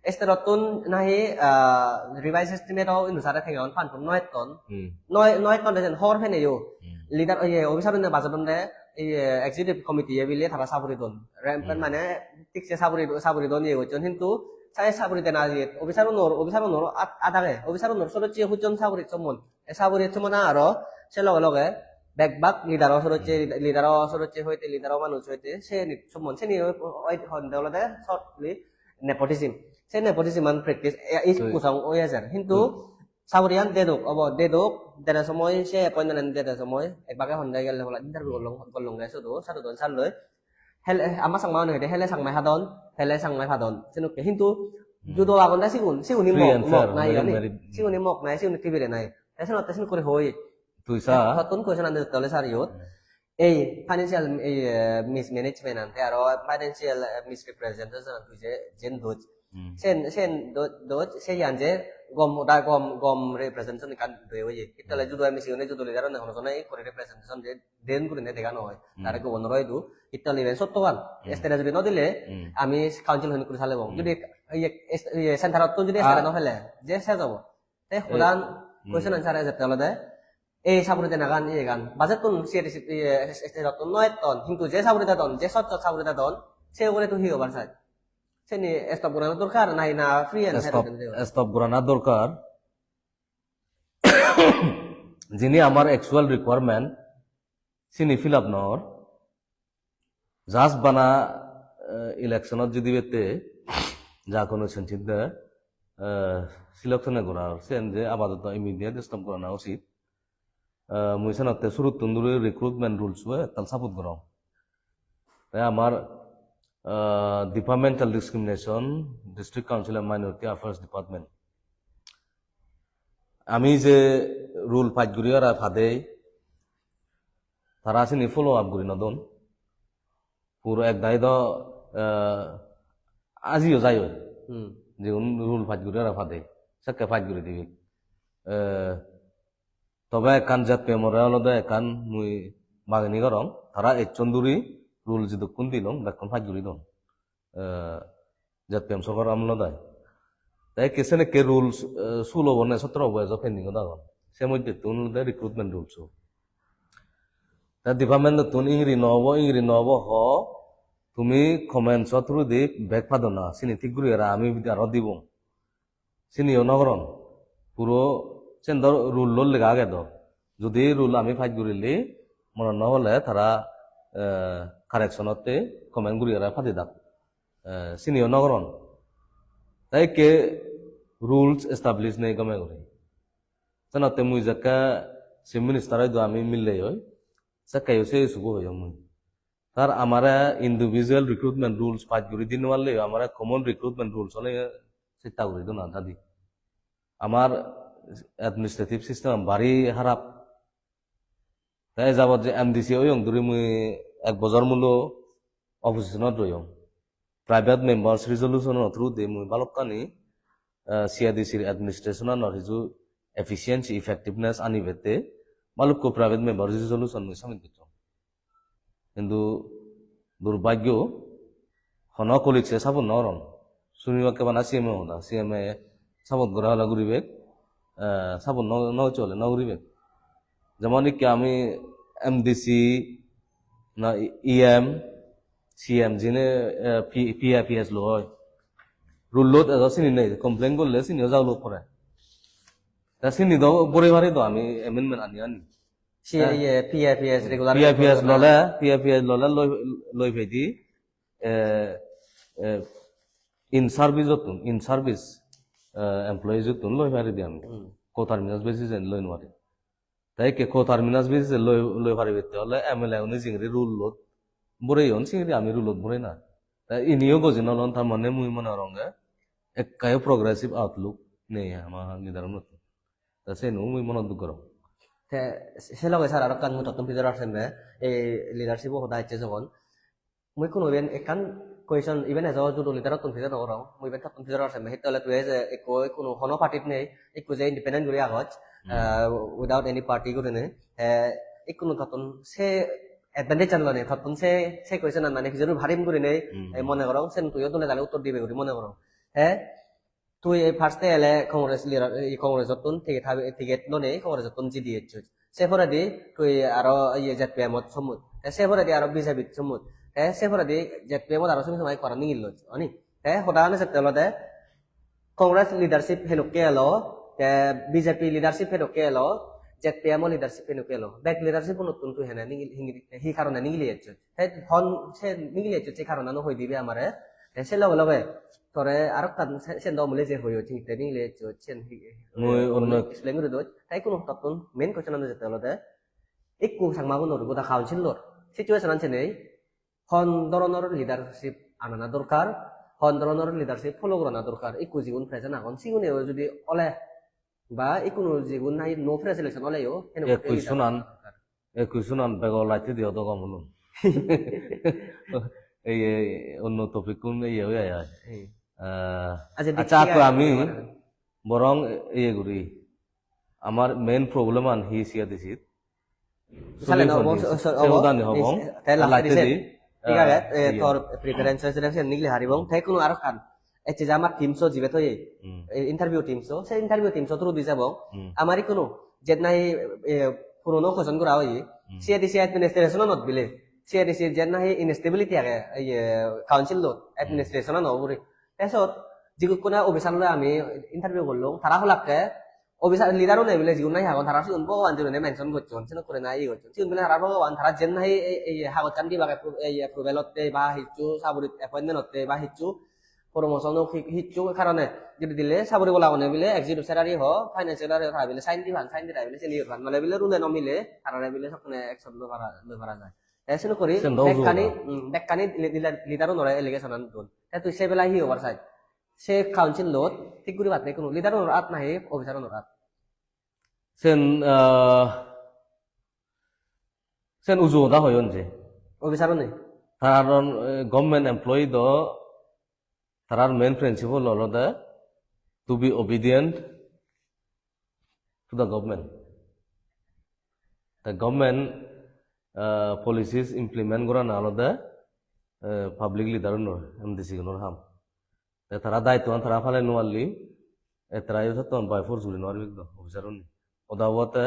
state-ottun nahi, ah, revised estimate-o onusare tengeun fund-un no etton. Hmm. No, no etton de sen hobor peneyo. Hmm. Leader, iye, officer-une bajodon de, iye, executive committee-e bile tara saburi don. Re-, Hmm. mane thik se saburi, saburi don iye gocchon. Hintu sai saburi dena iye, officer-unor, officer-unor at, at age. Officer-unor sorosse hujjon saburi sommon. E saburi sommon aro se loge loge bek bak leader-o sorosse, Hmm. leader-o sorosse hoite, leader-o manuj hoite, se ni sommon. Seni oi, oi, honde olode shortly nepotism. Se nepotism-an practice, e, is Oi. Kusong oi ejer. Hintu Oi. Saburiyan dedok obo, dedok, dede somoi se appointment-an dede somoi, ekbage honde gelle bola interview gollong, gollonge sudu, sadudon salloi. Hele, ama Changma-une hoide, hele Changmai hadon, pele Changmai padon. Senokke hintu Hmm. judo agonde sigun, sigun hi Free mok, and fair, mok nai merit, ani? Merit. Sigun hi mok nai, sigun hi tibire nai. Te senotte sen guri hoi. Tui sa. Hottun question-an dedotte ole sir iyot. Hmm. Ei financial, ei, eh, mismanagement-an te aro financial, eh, misrepresentation-an tui je, jen doj. Hmm. Sen, sen do-, doj, se iyan je gom, da gom, gom representation ekkan doi oye. Hittole Hmm. judo M C gune judo leader-une hono jone ekko representation de-, den gurine dega no oi. Hmm. Tare governor-o idu, hittole iben sottogan. Hmm. State-e judi no dile, Hmm. ami council hoi guri salebong. Hmm. Judi iye, est-, iye center-ottun judi Ah. state-e no pele, je ses obo. Te Eh, hodan Hmm. question answer ejette olode, ei saburi denagan iyegan, budget-tun C A D C, iye, state-ottun no etton, hintu je saburi dedon, je sot sot saburi dedon, se ugure tui hi hobar saj? Seni stop gorana dorkar nahi na free and fair Stop, hoide? Stop gorana dorkar. Jini amar actual requirement, sini fill up nor, Just bana, eh, election-ot jidibette ja hono senchinde, eh, selection-e gorar, sen je apadoto immediate stop gorana usit. Eh, mui senotte suruttun duri recruitment rules-o ektal support gorong. Te amar, eh, departmental discrimination, District Council and Minority Affairs Department. Ami je rule pass guri ora padei, tara sini follow up guri no don. Puro ek dagi do, eh, ajiyo jai oi. Hmm. Jigun rule pass guri ora padei, sekke pass guri dibe. Eh, tobe ekkan Z P M ore olode ekkan mui bagini gorong, tara ejjon duri rule jidukkun dilong, bekkun pass guri don. Eh, Z P M sorkar amolot ai. Te ekke senekke rules, eh, sulo bo ne sotro bo ejo pending ot agon. Se moddhettun olode recruitment rules-o. Te department-ottun ingiri no obo, ingiri no obo ho, tumi comments-o through-di bek padona, sini thik guri aro ami aro dibong. Siniyo no goron. Puro sen do rule-ot lega age do. Judi rule ami pass gurile, monot no pole tara, eh, correction-otte comment guri aro padi dak. Eh, siniyo no goron. Te ekke rules establish nei gome guri. Senotte mui jekke Chief Minister oido ami mille oi, sekkeyo se issue-bo hoyong mui. Tar amare individual recruitment rules pass guri di no parleyo, amare common recruitment rules ole chesta guri dona dadi. Amar administrative system bari harap. Te e jabot je M D C oyong duri mui ek bojor mulo opposition-ot royong. Private members resolution-o through-di mui balokkani, eh, C A D C-r administration-anor hiju efficiency, effectiveness anibette balukko private member resolution mui submit gocchong. Hintu durbhagyo hono colleague-e support no goron. Sunibakke bana C M-o hoda, C M-e support gora hola guribek, eh, support no, no gocche hole no guribek. Jemon ikke ami M D C na E M, C M jine, eh, P-, P I P S loi. Rule-ot ejo sini nei, complain gorle siniyo jaulot pore. Ta sini do guri pari do ami amendment ani ani. Si-, eh, iye, P I P S regular P I P S lole, P I P S lole loi, loi pedi, eh, eh, in service-ottun, in service, eh, employees-ottun loi pari di ami. Hmm. Co-terminus basis-e loi no pari. Te ikke co-terminus basis-e loi, loi paribatte ole M L A-une jingiri rule-ot boreyon, singiri ami rule-ot borei na. Te iniyo gojin olon, tar mane mui mone goronge ekkayo progressive outlook nei ama leader-unottun. Te siyeno mui monot duk gorong. Te se loge sir aro ekkan mui tottun pijor ar sembe, ei leadership-o hoda ecche jogon. Mui ikkunu iben ekkan question, iben ejo judo leader-ottun pijor no gorong. Mui iben tottun pijor ar sembe, hitte ole tui je ekko ikkunu hono party-t nei, ikku je independent guri agoj, Hmm. ah, without any party gurinei. Te ikkunu tottun se advantage-an lonei, tottun se, se question-an mane pijor parim gurinei, Hmm. eh, mone gorong, sen tuiyo dole dale uttor dibe guri mone gorong. Te tui ei first-e ele Congress leader, ei Congress-ottun ticket habi, ticket lonei Congress-ottun jidi ecchoj. Se poredi tui aro iye Z P M-ot sommoj. Te se poredi aro B J P-t sommoj. Te se poredi Z P M-ot aro sumi somai ekko aro nigilloj, oni? Te hodagani sette olode Congress leadership hedokke elo, te B J P leadership hedokke elo, Z P M-o leadership hedokke elo. Bek leadership-unottun tui hene nigil-, hingiri-, hi karone nigili ecchoj? Te hon se nigili ecchoj se karonano hoi dibe amare. Te se loge loge tore arokkan se, sen do mule je hoyot, sinitte nigili ecchoj, sen hi, Mui onno explain guri doj. Te ikkunu tottun main question-an jette olode, ikku Changmagunor goda council-or situation-an senei, hon doronor leadership anana dorkar, hon doronor leadership follow gorana dorkar, ikku jigun present agon, sigune judi ole ba ikkunu jigun nahi no pre-selection oleyo, heno Ekku question-an, ekku question-an bego latte diyo do gom hulun. Ei, ei, onno topic-kun ei, ei, ei, ei. Hmm. Ah, Acha, acha, ekku ami borong iye guri. Amar main problem-an hi C A D C-t? Sale no, solution obo, hi? So, so, se obo. Udani hobong. Te last Last di. Thik age, ah, eh, iya. Tor preference selection nigli haribong. Te ikkunu aro ekkan. Ecche je amar teams-o jibe toye. Hmm. Eh, interview teams-o. Se interview teams-o through di jabong. Hmm. Amar ikkunu, jet nahi, eh, purono question gora oye. Hmm. C A D C administration-anot bile. C A D C jet nahi instability age, iye, council-ot, Hmm. Administration-ano ugure. Te sot, jigukkune officer-loi ami interview gollong, tara holakke, officer leader-une bile jigun nahi agon, tara sigun Bhogoban jigunore mention gocchon, senok guri nahi iye gocchon. Sigun bile tara Bhogoban, tara jen nahi ei, ei hagojjan dibak appro-, ei approval otte ba hissu saburit appointment otte ba hissu promotion ok hi-, hissu karone jodi dile saburi bolagune bile executive secretary ho, finance secretary ho, tara bile sign diban, sign dile bile sini iye pan. Nole bile rule-e no mile, tarare bile sokkene action loi para, loi para jai. Te senok guri Sen do uju bekkani, hoda. Mm, bekkani li-, li-, leader-unore allegation-an don. Te tui se belai hi hobar sai? Se council-ot thik guribatte hono leader-unor at nahi officer-unor at? Sen, ah, sen uju hoda hoyon je. Officer-une? Karon, eh, government employee do tarar main principle olode to be obedient to the government. The government, uh, policies implement gorana olode, uh, public leader-unor, M D C-gunor ham. Te tara daittoan tara palei nw parli, e tara yo sotton by force guri nw paribak do officer-une. Oda obotte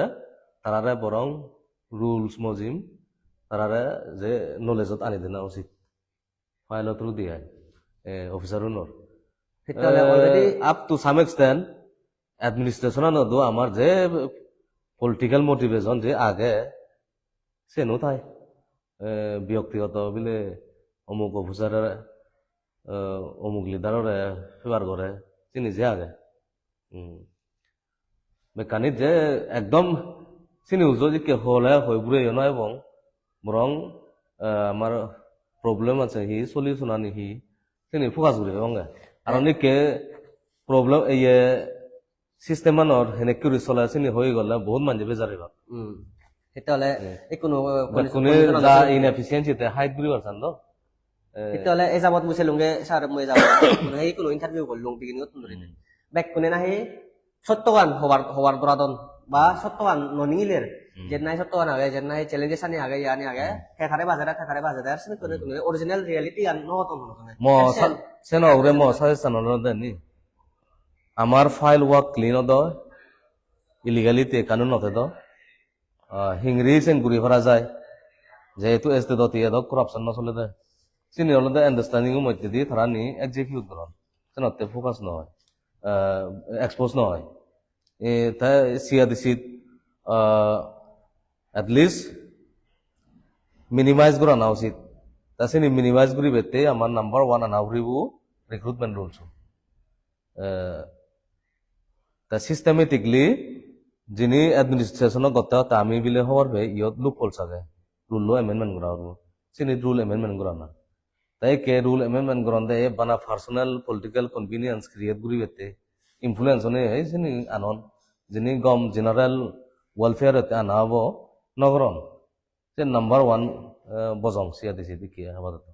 tarare borong rules mojim tarare je knowledge-ot ani dena usit. File-o through di ai, e, officer-unor. Hitte ole Eh, already up to some extent, administration-anot do amar je political motivation je age, seno thai. Eh, byaktigoto bile omuk officer-ore, eh, omuk leader-ore favor gore, sini je age. Hmm. Mekkani je ekdom sini ujo jikke hole hoi puriyo noi ebong borong, eh, amar problem age hi, solution ani hi, sini focus guri ebong ge. Aro nikke problem, iye, system anor henekke guri sole sini hoi gole bohut manje bejar ebak. Hmm. Hitte ole Hmm. Ikkunu Bekkune condition, condition ja age. Inefficiency te hide guribar san do. Eh. Hitte ole e jabot mui selunge sir mui e jabot mane ikkunu interview gollung beginning ottun dhuri. Hmm. Bekkune nahi sottogan hobar, hobar doradon ba sottogan no ningiler. Hmm. Jen nahi sottogan age, jen nahi challenges ani age, iyani age, Hmm. te tare bajeder, te tare bajeder, sini kone Hmm. kone original reality an no hodon hono kone. Mo Action. Sa-, seno ugure mo suggestion olode ni. Amar file work clean odo, illegality ekkano no thedo. Ah, hingiri sen guri para jai. Jehetu state-ot edok corruption no solede. Sini olode understanding-o moddedi tara ni execute goron. Senotte focus no oi. Ah, expose no oi. E, te C A D C, ah, at least minimize gorana usit. Ta sini minimize guribette amar number one ana puribo recruitment rules. Eh, ta systematically jini administration-o gotte gotte ami bile hobor pei iyot loopholes age, rule-o amendment gora puribo. Sini rule amendment gorana. Te ikke rule amendment goronde e bana personal political convenience create guribette influence one ei sini anon, jini gom general welfare-otte ana obo no goron. Se number one, eh, bojong C A D C dikke apadoto.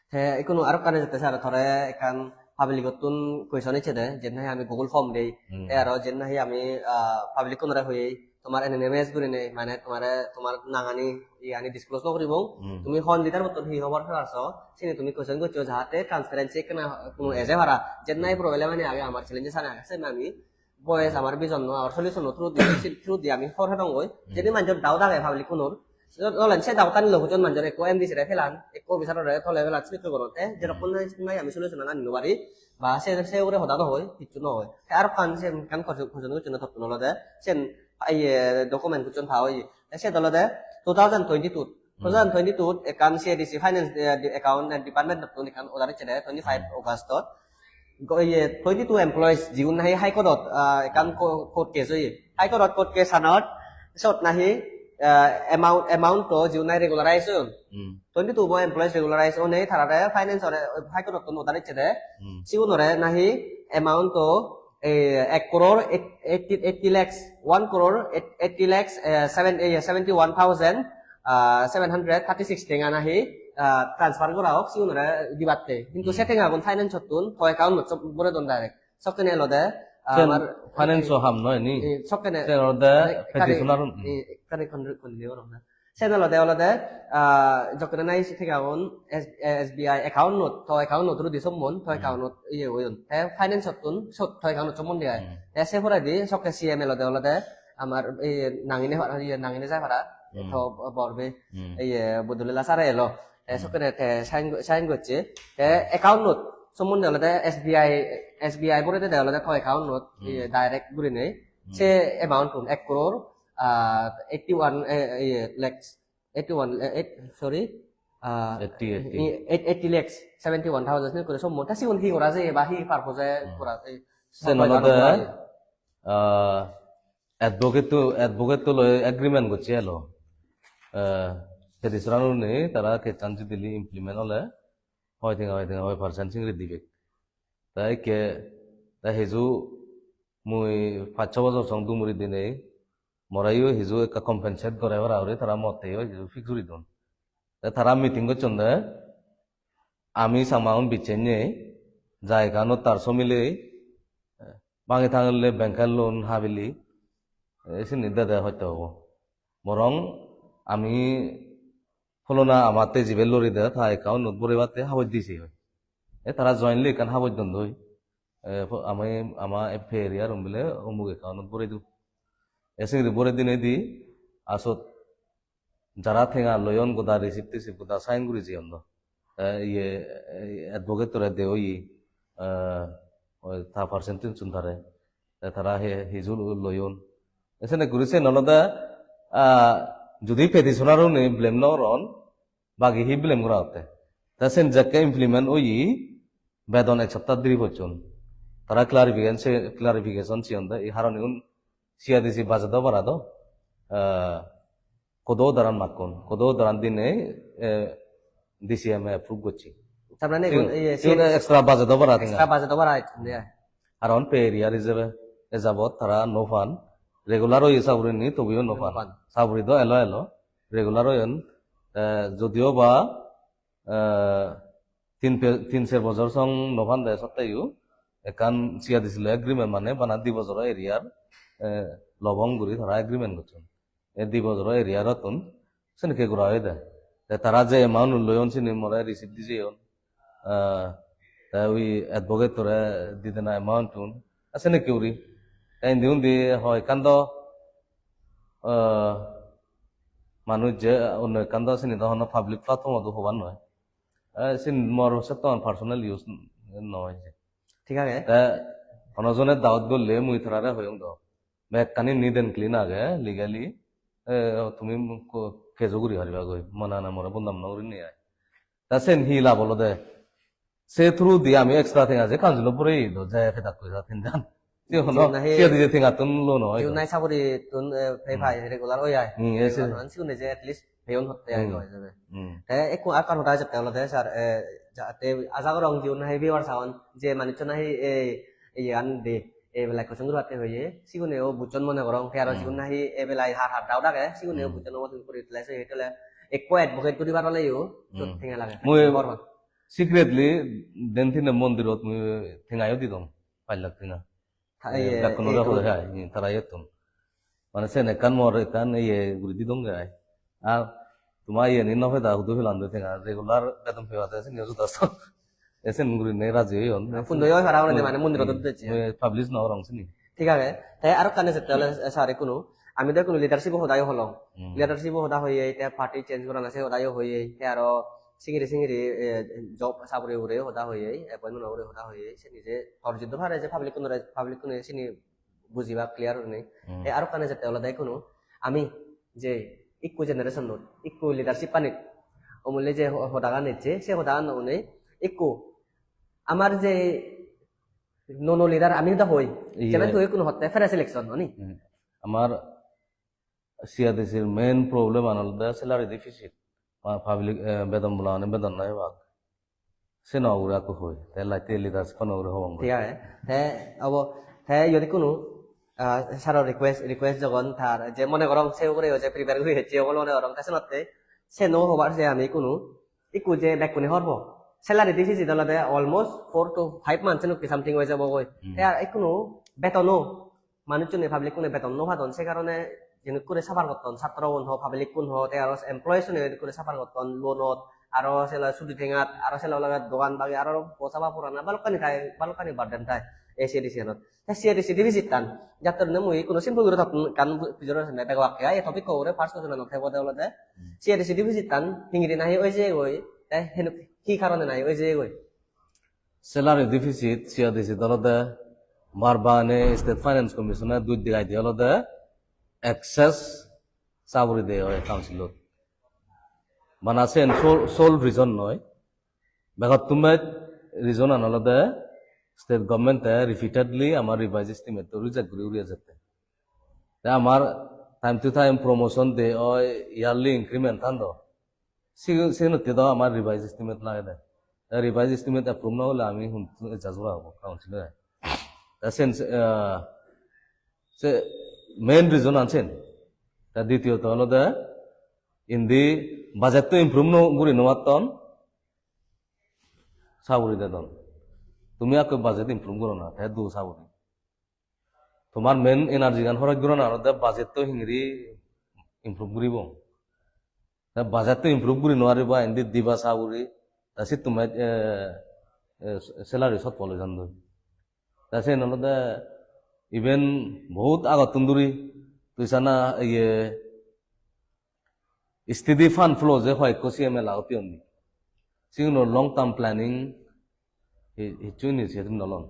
Te ikkunu aro ekkan ejette sir, tore ekkan public-ottun question ecche de, jen nahi ami Google form dei, Hmm. te aro jen nahi ami, ah, public-unore hoyei, tomar anonymous gurinei, mane tomare, tomar nangani, iyani disclose no guribong. Hmm. Tumi hon leader-ottun hi hobor pebar so, sini tumi question goccho, jahate transparency ekkena, hmm, eje para, jen nahi problem ani age, amar challenges ani age, sen ami voice amar vision no, amar solution no through di, through di ami hor hedong goi. Hmm. Jeni manjor doubt age public-unor. Dolen se doubt ani lo hujon manjor ekko M D C re pelan, ekko officer ore tole pelan, sini goron. Te jerokkon nahi, nahi ami solution an ani no pari, ba se, se ugure hoda no hoi, hissu no hoi. Te arokkan sen ekkan question, question gocchonde tottun olode, sen iye document gocchon pa oye. Te siyot olode two thousand twenty-two, Hmm. two thousand twenty-two ekkan C A D C finance, eh, di-, account, eh, department-ottun ekkan order ecche de twenty-five Hmm. August-ot. Go-, iye, twenty-two employees jigun nahi High Court-ot, ah, ekkan co-, court case oye. High Court-ot court case anot, siyot nahi, ah, amount, amount to jigun nahi regularize oyon. Hmm. Twenty-two bo employees regularize onei tarare finance ore High Court-ottun order ecche de. Hmm. Sigunore nahi amount to, eh, ek crore eight-, eighty, eighty lakhs, one crore eight-, eighty lakhs, eh, seven, eh, seventy-one thousand, ah, seven hundred thirty-six tenga nahi, ah, transfer gora ok, sigunore dibatte. Hintu Hmm. se tengagun finance-ottun to account-ot bore don direct. Sokkene olode, ah, Sen amar finance-o ham noi ni? Eh, sokkene Sen olode mane ekkani, petitioner, hmm. Eh, ekkani kon-, kon-, kon-, sen olode, olode, ah, jokkene nahi se tengagun S-, S B I account-ot, to account-ot rudi sommon, to Hmm. Account-ot iye oyon. Te finance-ottun sot to account-ot sommon de ai. Hmm. Te se poredi sokke C M olode, olode amar iye nangine para, iye nangine jai para. Hmm. To bor bei, Hmm. Iye Budulila sir elo. Te Hmm. sokkene te sign go-, sign gocche. Te account-ot sommon de olode S B I, S B I borede de olode to account-ot Hmm. iye direct gurinei. Hmm. Se amount tun ek crore, ah, eighty-one, eh, eh, lakhs, eighty-one, eh, eight, sorry, ah, Eighty, eighty. Eh, eight-, eighty lakhs, seventy-one thousand se guri sommo. Ta sigun hi gora jeye ba hi purpose-e Hmm. gora, eh, Se supply nolode, gora jeye? Ah, advocate to, advocate to loi agreement gocche elo. Eh, petitioner-une tara case-an judili implement ole, hoi tenga, hoi tenga, hoi percent singiri dibek. Ta ikke, ta hiju mui pach chho bojor song dumuri dinei, moreyo hiju ekka compensate gore para guri tara motteyo hiju fix guri don. Te tara meeting gocchonde, ami Changmagun bicchennei, jagaganot tar somilei, bangi tangille bank-e loan habili, eh, sini dede hotte obo. Borong ami pholona amatte jibe loride ta account-ot borebatte haboj dise hoi. E tara jointly ekkan haboj don doi. Eh, pho-, ami, ama pay arrear-un bile omuk account-ot borei do. E singiri borei dinei di, asot jara tenga loyon goda receipt tisip goda sign guri jeyon do. Eh, iye, eh, advocate-tore de oye, eh, oi ta percentage-un tare. Te tara he, hiju loyon. Te sene guri sen olode, ah, judi petitioner-une blame no goron, bagi hi blame gora otte? Te sen jekke implement oye, bedon ek sapta diri pocchon. Tara clarification, clarification siyonde, ei haronigun C A D C budget-o para do, eh, court-o order-an makkon. Court-o order-an dinei, eh, D C M-e approve gocche. Tar mane sigun, igun, iye, sigun sigun extra budget-o para extra tenga. Budget-o para ecchonde ai. Aron pay arrear ijebe e jabot tara no pan. Regular oye sagurini, tobuyo no pan. No pan. Saguri do elo elo. Regular oyon. Eh, jodio ba, eh, tin pe-, tin ser bojor song no pande sotteyo ekkan C A D C loi agreement mane bana di bojoro arrear, eh, lobong guri tara agreement gocchon. E di bojoro arrear-ottun senekke gora oide. Te tara je amount loyon sini more receipt di jeyon. Ah, te ui advocate-tore di dena amount-tun. Ah, senekke guri. Te indi undi hoi ekkan do, ah, manuj je onno ekkan do sini do hono public platform-ot do hobar noi. Eh, sin mor setton personal use noi. Thik age. Te hono jone doubt golle mui tarare hoyong do. Bekkani neat and clean age, legally. Eh, tumi ko-, case-o guri pariba goi. Mane na more bodnam no gurinei ai. Ta sen hi lab olode? Se through di ami extra tenga je council-o borei do, je pedak koi ja tin jan. Se hono, jigun nahi, se di je tengattun lo noi. Jigun nahi sagurittun, eh, pay Hmm. pai regular oi ai. Hmm, yes, yes. Sigun je at least peyon hotte ai Hmm. Hoi jabe. Hmm. Te ekku ekkan hoda ejette olode sir, eh, jate aja gorong jigun nahi viewers agon, je manuccho nahi ei, ei iyan de, ei belai question guribatte hoye, sigune o bujjon mone gorong, te aro Hmm. jigun nahi ei belai har har doubt age, sigune o Hmm. bujjon obo tumi guri tele se tele ekko advocate guribar oleyo sot Hmm. tenga lage. Mui Bor bor. Secretly den tine mondirot mui tengayo didong, pach lakh tenga. Tha-, eh, iye, bekkunore ei hoi to. Hai, eh, tara iyettun. Mane sen ekkan mor ekkan iye guri didonge ai. Ar tuma iyeni no peda hudu pelan de tenga, regular bedon pebade seni osuda so. Esen gurinei raji oyon. Pundo oi para oide mane mondirot Hmm. Udecche. Oi, publish no gorong sini. Thik age. Te aro ekkan ejette ole, eh, sir, ekkunu. Ami do ekkunu leadership-o hodayo holong. Hmm. Leadership-o hoda hoye, te party change gorana se hodayo hoye, te aro singiri singiri, eh, job saburi ugure hoda hoye, appointment ugure hoda hoye, seni je tor jiddur pare je public-unore, public-une seni bujibak clear gurinei. Hmm. Te aro ekkan ejette olode ekkunu ami je ikku generation-ot, ikku leadership-anit, omole je ho-, hodagan ecche, se hodagan onei ikku amar je nuo nuo leader ami hoda hoi, iye. Jemen hoi ikkunu hotte fresh election, oni? Hmm. Amar C A D C-r main problem-an olode salary deficit. Pa-, public, eh, bedon bolagune bedon no ebak. Seno ugure ekku hoi. Te latte leaders-uno ugure hobong goi. Thik age. Te obo, te iyot ikkunu, ah, sir-or request, request jogon tar je mone gorong se ugure je prepare guri ecche obo mone gorong. Te senotte seno hobar je ami ikkunu, ikku je bekkune hobor po. Salary deficit olode almost four to five months-onokke something oi jabo goi. Hmm. Te ar ikkunu betono manuchchune, public-kune beton no padon, se karone jenukkure suffer gotton, satro-un ho, public-kun ho, te aro employees-une jenukkure suffer gotton, loan-ot, aro se loge sudi tengat, aro se loge dogan bagi, aro posaba purana, balokkani tai, balokkani burden tai ei C A D C-anot. Te C A D C deficit-tan, jattor ne mui hono simple guri tottun ekkan bu-, bujor senne bego akke ai, ei topic-ko ugure first question-an thebode olode, Hmm. C A D C deficit-tan hingiri nahi oi jeyegoi, te henu-, hi karone nahi oi jeyegoi? Salary deficit, C A D C-t olode Bar bar ene State Finance Commission-e duj digai de olode excess saguri de oi council-ot. Bana sen sole, sole reason noi. Begottun bej reason-an olode state government-e repeatedly amar revised estimate-to reject guri uri ejette. Te amar time to time promotion de oi, yearly increment-an do. Sigun, sigunotte do amar revised estimate lagede. Te revised estimate approve no ole ami hun adjust gora obo council-e. Te sen, eh, se main reason-an sen. Te ditiyoto olode indi budget-to improve no guri no patton, saguri dedon. Tumi ekko budget improve goro na, te do saguri. Tomar main energy-gan horoj gorana olode budget-to hingiri improve guribo. Te budget-to improve guri no pariba, indi diba saguri, te sittume, eh, eh, salary shortfall oi jandoi. Te sen olode even bohut agottun duri tui sana iye steady fund flow je hoyekko C M L agotte undi. Sigunor long term planning hi-, hissu initiative no lon.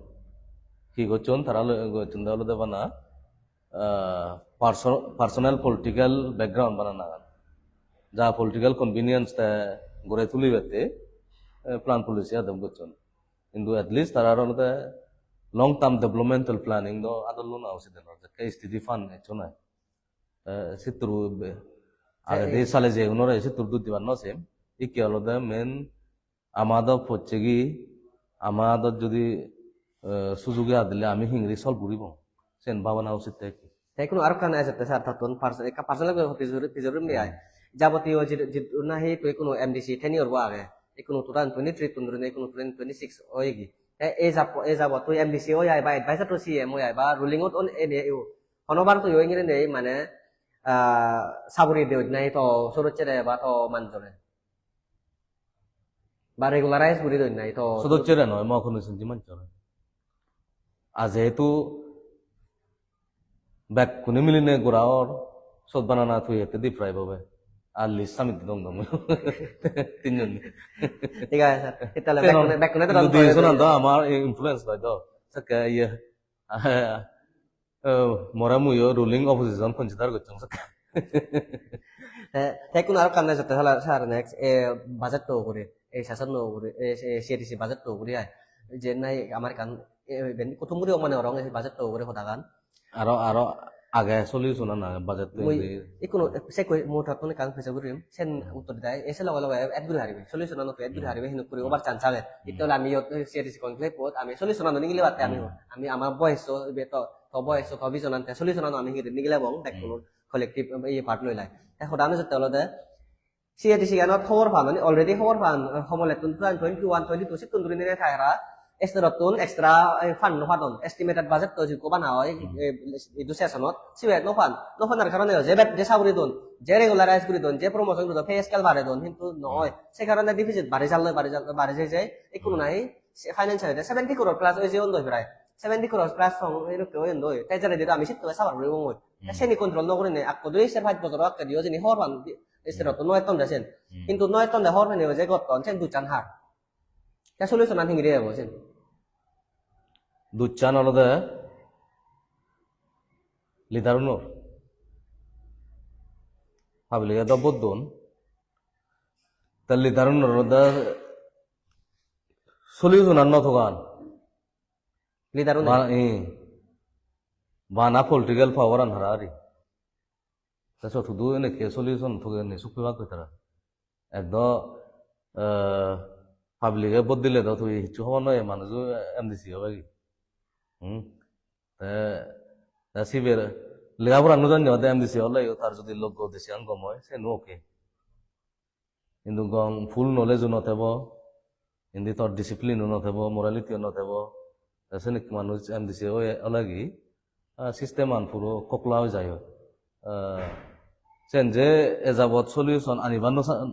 Hi gocchon tara loi gocchon de olode bana, ah, perso-, personal political background bana nagan. Ja political convenience te gure tulibatte, eh, plan policy adopt gocchon. Hintu at least tarar olode long term developmental planning do adollo na usit elo, jekke steady fund eccho nai. Eh, sittur be-, agedi sale jegunore sittur dut dibar no sem. Ikke olode main ama do pocchegi, ama do jodi, eh, sujuge adile ami hingiri solve guribo. Sen babana usit te. Te ikkunu arokkan ejette sir, tottun pers-, ekka personal guri pijor, pijor guri ai. Hmm. Jabotiyo jid-, jid-, nahi tui ikkunu M D C tenure bo age. Ikkunu two thousand twenty-three tun dhurine ikkunu two thousand twenty-six oyegi. Te ei jab-, ei jabot tui M D C oi ai ba advisor to C M oi ai ba ruling ot on ene yo. Honobar tui oi ngire nei mane, ah, saburi de nahi to sorochchede ba to manjore. Ba regularize guri don nai to. Sodocchore noi, mo hono sinji manchore. Ar jehetu bekkune miline gora or, sot banana tui ette deprive obe. Ar list ami didong dong. Tinjon. Thik age, sir. Tale bekkune, bekkune to didong dong. Sonan do amar influence noi do. Sekke iye. Eh, more muiyo ruling opposition consider gocchong sekke. Te, te ikkun aro ekkan ejotte sala, sir, next, eh, budget to ugure, eh, session no ugure, eh, C A D C budget to ugure ai. Je nai amar ekkan, eh, ben kutum guri mane orong ei budget to ugure hodagan. Aro, aro age solution an age budget to ugure. Ikkunu, eh, se koi mo tattun ekkan pese gurim, sen uttor dai, ese loge loge add guri haribe, solution an add guri haribe, hinuk guri obar chance age. Itte ole ami iyot, eh, C A D C conclave ot, ami solution an nigile batte ami, ami ama boyes to, ibe to, to boyes to, to vision an, te solution an ami hingiri nigilebong, bekkunor collective, eh, iye part loi lai. Te hoda ano jotte olode, C A D C ganot hobor pan, mane already hobor pan, eh, homolettun two thousand twenty-one twenty-two sittun dhuri nine tara state-ottun extra, eh, fund no padon, estimated budget to jikko bana oi, eh, idu session-ot, sibe no pan, no panar karone je bet-, je saguri don, je regularize guri don, je promotion guri don, pay scale bare don, hintu no oi. Se karone deficit bari jalloi, bari jalloi, bari jai jai, ikkunu nahi se finance hoide seventy crore plus oi jeyon doi prai. Seventy crore plus song edokke oyon doi. Te jeredi do ami sitto sabar guri gongoi. Te seni control no gurinei akko dui ser pach bojor akke dio jeni hobor pan di-, state-ottun no etton de sen. Hintu no etton de hobor pani oi je gotton sen duchan har. Te solution an hingiri ebo sen? Duchan olode leader unor. Public-e do vote don. Te leader unor olode solution an no togan. Leader un. Ba-, eh. Bana political power an harari. Te sot hudu enekke solution toge ne suk pebak goi tara. Ekdo, eh, public-e vote dile do tui hissu hobor no ye manujo M D C obe gi. Hmm. Te, te sibe lega pora no jani ode M D C ole yo tar jodi loggo decision gom oi, se no okay. Hintu gom full knowledge-o no thebo, indi tor discipline-o no thebo, morality-o no thebo, te senekke manuj M D C oye olegi, ah, system-an puro kokla oi jai oi. Ah, sen je ejabot solution anibar no sa-,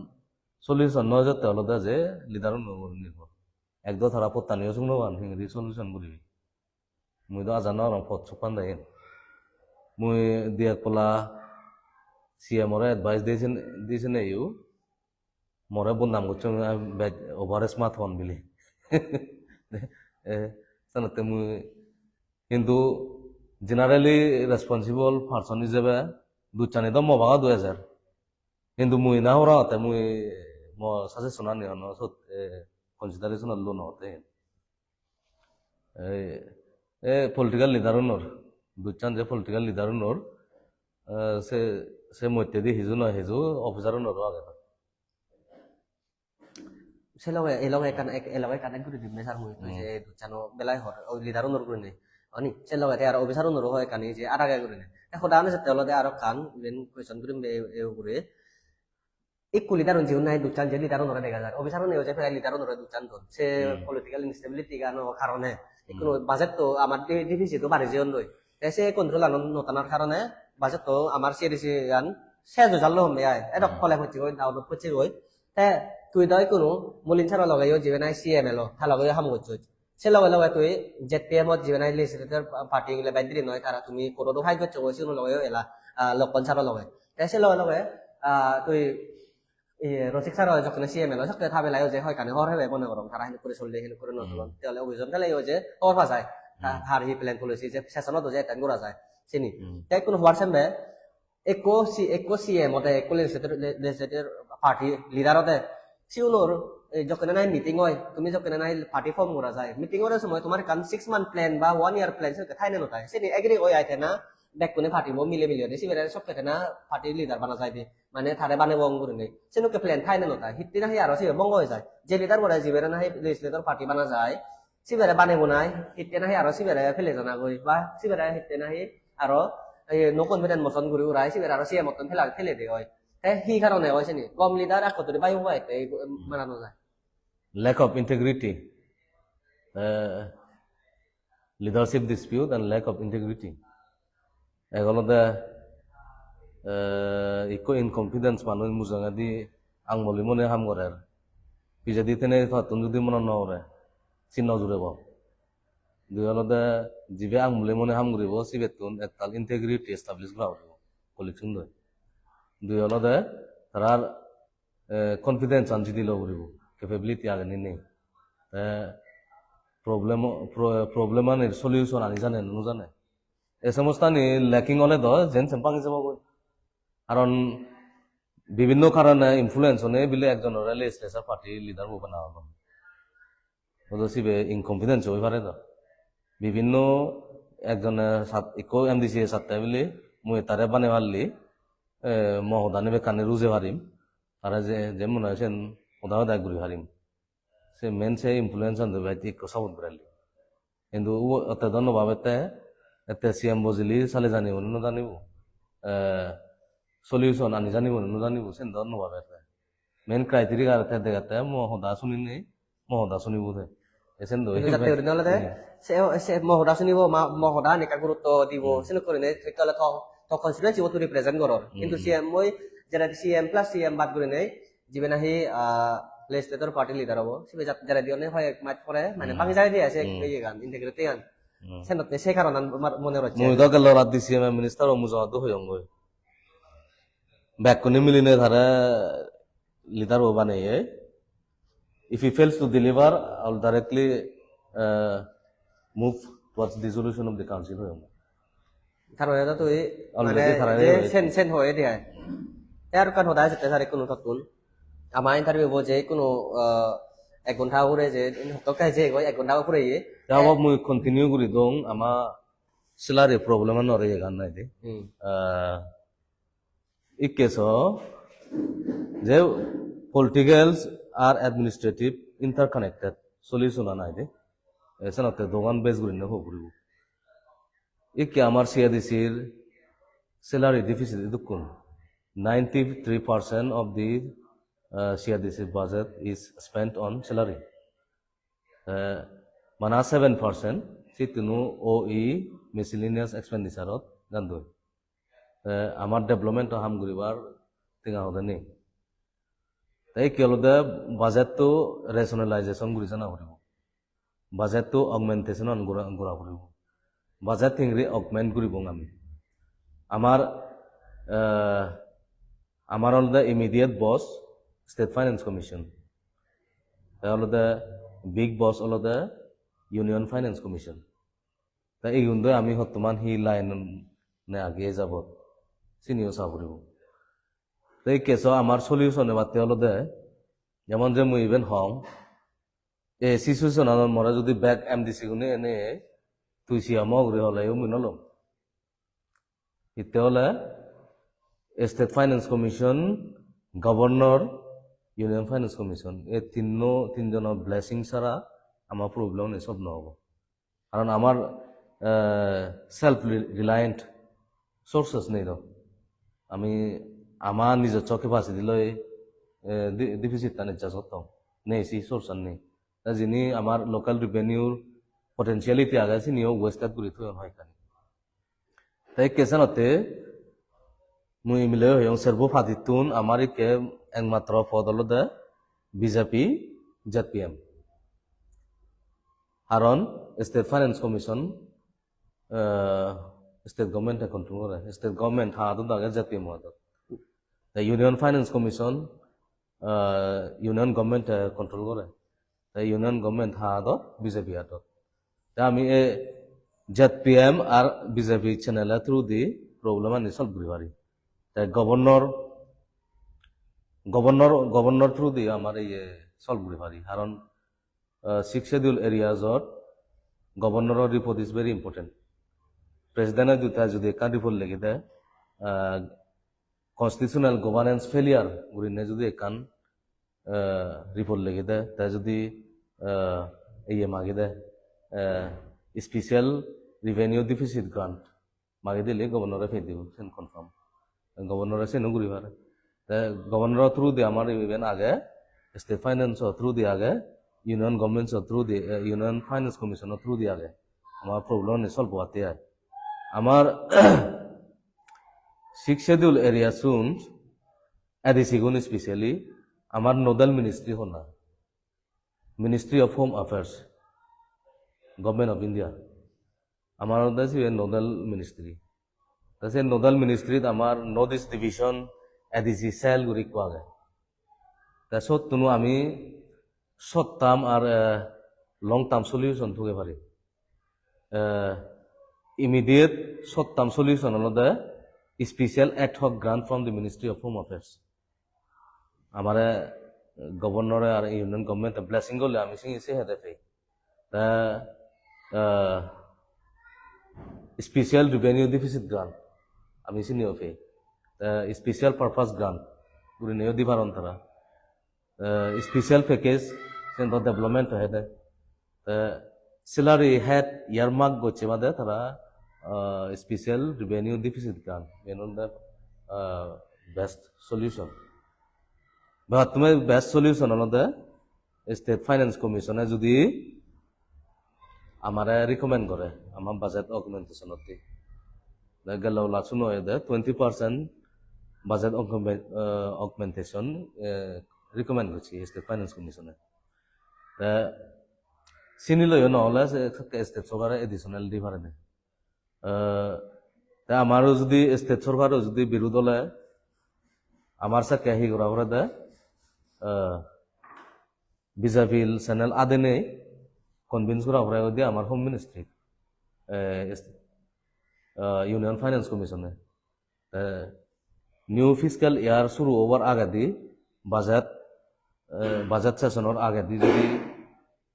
solution no ejotte olode je leader-uno ugure nirbhor. Ekdo tara pottaniyo sugno pan, hingiri solution guribe. Mui do aja nw gorong pot sukkan de iyen. Mui di ek polla C M ore advice diyesin, diyesin eyo. More bodnam gocchon, ami bej over smart hon bili. Eh, senotte mui Hintu generally responsible person ijebe duchani do mo bagot o ejer. Hintu mui na horangotte mui mo suggestion ani hono sot, eh, consideration-ot lo no otte. Ei, ei political leader unor, duchan je political leader unor, eh, se, se moddedi hiju noi hiju officer unor o age. Se loge, e loge ekkan, ek, e loge ekkan ek guri dimme sir mui, tui Hmm. je duchano belai hor, oi leader unor gurinei. Ani, se loge te aro officer unor o hoi ekkani je arage gurinei. Te hoda ani sette olode aro ekkan, iben question gurim be, e ugure. Ikko leader un jiun nahi duchan je leader unore dega jar. Officer uneyo je prai leader unore duchan don. Se Hmm. political instability gano karone. Ikko Hmm. budget to amar de-, deficit to bari jeyon doi. Te se control ano no tanar karone budget to amar C A D C gan se jojal lo homme ai. Edok Hmm. kole pocche goi, down pocche goi. Te tui do ikkunu Molin sir-o logeyo jibe nahi C M elo, ta logeyo ham gocchoj. Se loge loge tui Z P M ot jibe nahi legislator party le bendri noi, tara tumi court-o fight goccho goi, sigun logeyo ela, ah, Lokkon sir-o loge. Te se loge loge, ah, tui, iye, Rosik sir-o jokkene C M elo, jokke ta belayo je hoikkani hor hebe mone gorong, tara hene kuri solle, hene kuri no Hmm. solon. Te ole obijon geleyo je hor pa jai. Ta Hmm. har hi plan policy je session-ot je attend gora jai. Sini. Hmm. Te ikkunu hobar sembe, ekko C-, ekko C M ode, ekko legislator, le-, legislator party leader ode, siunor, eh, jokkene nahi meeting oi, tumi jokkene nahi party form gora jai, meeting ore somoy tomar ekkan six month plan ba one year plan sedokke thai ne no thai. Sini agree oi ai te na, bekkune party bo mile mile ode, sibere sokke te na party leader bana jai de, mane tare banebong gurinei. Sedokke plan thai ne no thai. Hitte nahi aro sibe bongo oi jai. Je leader bore jibere nahi legislator party bana jai, sibere banebo nai, hitte nahi aro sibere pele jana goi, ba sibere hitte nahi aro, eh, no confidence motion guri urai, sibere aro C M ottun pela-, pele de oi. Te hi karone oi sini? Gom leader ekko turi bai ubai te, em, mana no jai. Lack of integrity, eh, leadership dispute and lack of integrity. Ek olode, eh, ikko incompetence manuj mujungedi angboli mone ham gorer. Pijedi tene tottun judi mone no gore, sin no jurebo. Dui olode jibe angboli mone ham guribo, sibettun ektal integrity establish gora puribo, colleagues-un doi. Dui olode tarar, eh, confidence-an jidi lo puribo, capability age ni nei. Te problem, pro-, problem-anir solution ani jane, no jane. Ei somostani lacking ole do jen sen bangi jebogoi. Karon bibinno karone influence one bile ekjonore legislature party leader bo bana olon. Odo sibe incompetence oi pare do. Bibinno ekjone sat-, ikko M D C satte bile mui tare bane palli, eh, mo hodani bekkani ruje parim. Tare je, je mone oi sen hoda hoda guri parim. Se main se influence an do bhai ikko support gorelli. Hintu u-, otte do no bhabette, ette C M bojili sale janibo no janibo. Eh, solution ani janibo no janibo, sen do no bhabette. Main criteria aro te degatte mo hoda suninei, mo hoda sunibo te. Esen do. Hintu jatte gurinei olode Hmm. se, se mo hoda sunibo, ma, mo hoda ani ekka gurutto dibo, Hmm. senok gurinei te ole to, to constituency bo tui represent goror. Hintu Hmm. C M oi, jere C M plus C M bad gurinei, jibe nahi, ah, legislator party leader obo, sibe jat-, jaredi onne hoyek mas pore, mane Hmm. bangi jai de ase Hmm. iyegan, integrity gan. Hmm. Senotte se karonan mar-, mone hocche. Mui do gelo rat D C M minister o mujungot do hoyonggoi. Bekkune miline tare leader bo baneye. If he fails to deliver, I will directly, uh, move towards dissolution of the council hoyonggoi. Tar mane do tui Already mane tara je ready sen, sen hoye de ai. Te aro ekkan hoda age te sir, ikkunu tottun. Ama interview bo je ikkunu, ah, ek ghonta ugure je, hotto kai je goi ek ghonta ugure ye. Te abo mui continue guri dong, ama salary problem an ore egan nai de. Hmm. Ah, ikke so je political ar administrative interconnected solution an ai de. Esenotte dogan bej gurinei ho puribo. Ikke amar C A D C-r salary deficit idukkun. Ninety-three percent of the, uh, C A D C budget is spent on salary. Eh, bana seven percent sittunu O E miscellaneous expenditure-ot jandoi. Te amar development-o ham guribar tenga hode nei. Te ikke olode budget-to rationalization guri jana puribo. Budget-to augmentation-an gora, gora puribo. Budget hingiri augment guribong ami. Amar, eh, amar olode immediate boss State Finance Commission. Te olode big boss olode Union Finance Commission. Ta igun doi ami hottoman hi line ne agi ejabot, siniyo sa puribo. Te ei case-o amar solution ebatte olode, jemon je mui iben hong, ei situation-anot more judi bek M D C gune ene tui siyamo guri holeyo mui no lom. Hitte ole State Finance Commission, Governor, Union Finance Commission, ei tinno, tinjono blessing sara ama problem ni solve no obo. Karon amar, eh, self re-, reliant sources nei do. Ami ama nijoswo capacity loi, eh, de-, deficit tan adjust gotton. Nei, si source an nei. Ta jini amar local revenue potentiality age, siniyo wasted guri thoyon hoyekkani. Te case-anotte mui mile hoyong serbo party-tun amar ikke ekmatro pod olode B J P, Z P M. Karon State Finance Commission, eh, state government-e control gore. State government ha adot age, Z P M adot. Te Union Finance Commission, eh, Union government-e control gore. Te Union government ha adot, B J P adot. Te ami ei Z P M ar B J P channel-o through di problem ani solve guri pari. Te governor, governor, governor through di amar iye solve guri pari. Karon, eh, Sixth Schedule areas-ot governor-or report is very important. President-e judi, judi ekkan report legi de, eh, constitutional governance failure gurinei judi ekkan, eh, report legi de, te judi, eh, iye magi de, eh, special revenue deficit grant magi dile governor-e pei dibo, sen confirm. Governor-e seno guri pare. Te governor-o through di amar iben age, state finance-o through di age, union government-o through di, eh, Union Finance Commission-o through di age. Amar problem-ani solve obatte ai. Amar Sixth Schedule area-sun, A D C-gun specially, amar nodal ministry honna? Ministry of Home Affairs, Government of India. Amar olode sibe nodal ministry. Te se nodal ministry-t amar North East Division A D C cell guri ekko age. Te sottun-o ami short term ar, eh, long term solution thuge pari. Eh, immediate short term solution olode special ad hoc grant from the Ministry of Home Affairs. Amare governor-e ar union government-e blessing gorle ami sini se hede pei. Te, eh, special revenue deficit grant ami siniyo pei. Te special purpose grant gurineyo di paron tara. Eh, special package, sen do development hede. Te salary head earmark gocche bade tara, eh, special revenue deficit grant, iyen olode, eh, best solution. Bebattun best solution olode State Finance Commission-e judi amare recommend gore, ama budget augmentation-otte. Te gelo last-un oyede twenty percent budget augment-, eh, augmentation, eh, recommend gocche State Finance Commission-e. Te sini loiyo no ole se sekke state sorkare additional di parede. Eh, te amaro judi state sorkaro judi birud ole amar sekke hi gora porede, eh, B J P channel adenei convince gora pore hoide amar Home Ministry, eh, is-, eh, Union Finance Commission-e. Te new fiscal year suru obar agedi budget, eh, budget session-or agedi judi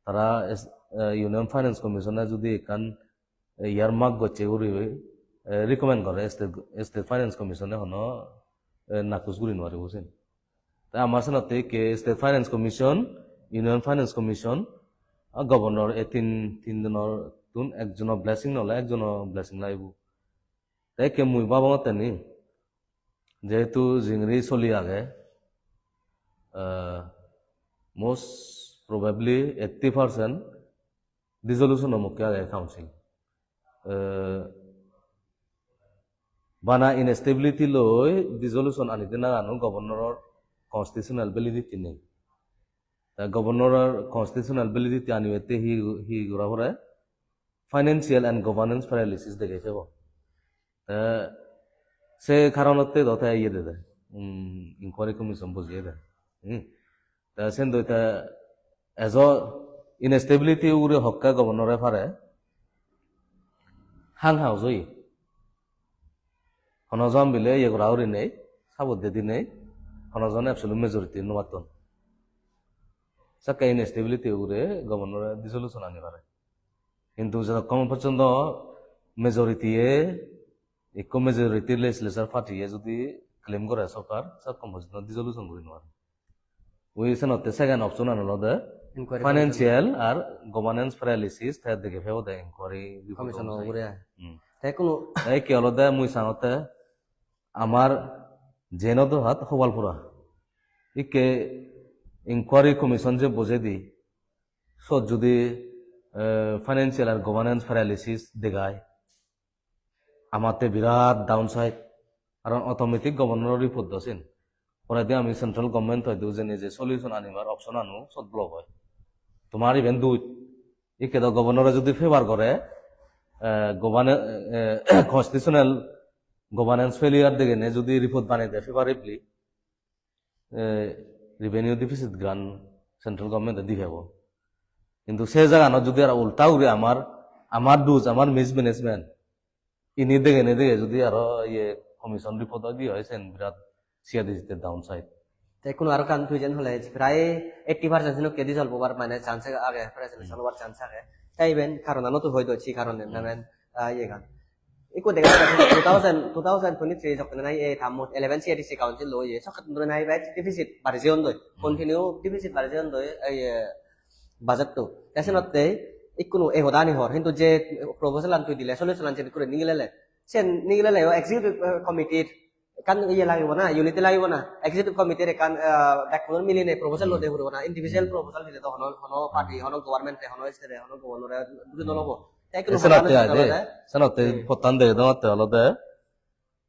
tara es-, eh, Union Finance Commission-e judi ekkan earmark gocche guri, eh, recommend gore State, State Finance Commission-e hono, eh, nakus guri nw paribo sen. Te amar senotte ikke State Finance Commission, Union Finance Commission, ar Governor, ei tin, tin jonor tun ekjono blessing nw ole ekjono blessing lagibo. Te ikke mui babongotte ni, jehetu jingri soli age, eh, most probably eighty percent dissolution-o mukke age council. Eh, bana instability loi dissolution ani denagano governor-or constitutional validity nei. Ta governor-or constitutional validity anibette hi, hi gora pore? Financial and governance paralysis dege pebo. Te se karonotte do te iye dede, um, inquiry commission bojeye de. Hmm. Te sen do te ejo instability ugure hokke governor-e pare. hang house oye. Hono jon bile iye gora guri nei, support dei di nei, hono jon absolute majority no patton. Sekke instability ugure governor-e dissolution ani pare. Hintu jotokkon porjonto majority-e, ikko majority legislature party-e judi claim gore sorkar, sedokkon porjonto dissolution guri no pare. Ui senotte second option an olode inquiry financial ar governance paralysis, te dege pebode inquiry report commission ugure ai. Hmm. Te hono te ikke olode mui sangotte amar jeno do hat hobal pura. Ikke inquiry commission je bojedi, sot judi, eh, financial ar governance paralysis degai, amatte birat downside, karon automatic governor report do sen. Poredi ami central government hoidu jeni je solution anibar option anu sot block oi. Tomar iben dui. Ikke do governor-e judi favor gore, eh, govern-, eh, constitutional governance failure degene judi report banei de favorably, eh, revenue deficit grant central government-e di pebo. Hintu se jaganot judi aro ulta guri amar, amar duj, amar mismanagement, ini degene dege judi aro iye commission report oi di oi, sen birat siyadi jitte downside. Te hono aro ekkan tui jen hole prai eighty percent senokke dissolve obar mane chance age, president Hmm. obar chance age. Te iben karonano tui hoi do, si karone Hmm. namen, ah, iyegan. Ikko dega jai two thousand, two thousand twenty-three jokkene nahi ei ta mot eleven C A D C council lo oye, sokkettun dhuri nahi bej deficit bari jeyondoi, Hmm. continue deficit bari jeyondoi, ei, eh, budget to. Te Hmm. senotte ikkunu ei hodani hor, hintu je proposal an tui dile, solution an jedi guri nigilele, sen nigilele o executive, eh, committee ekkan iye lagibo na, unity lagibo na, executive committee-r ekkan, ah, bekkunor milinei proposal Hmm. lode puribo na, individual Hmm. proposal dile do hono, hono party, Hmm. hono government-e, hono state-e, hono governor-e duri no lobo. Te ekkunu Senotte hono age, olode, senotte Hmm. pottan dege degongotte olode,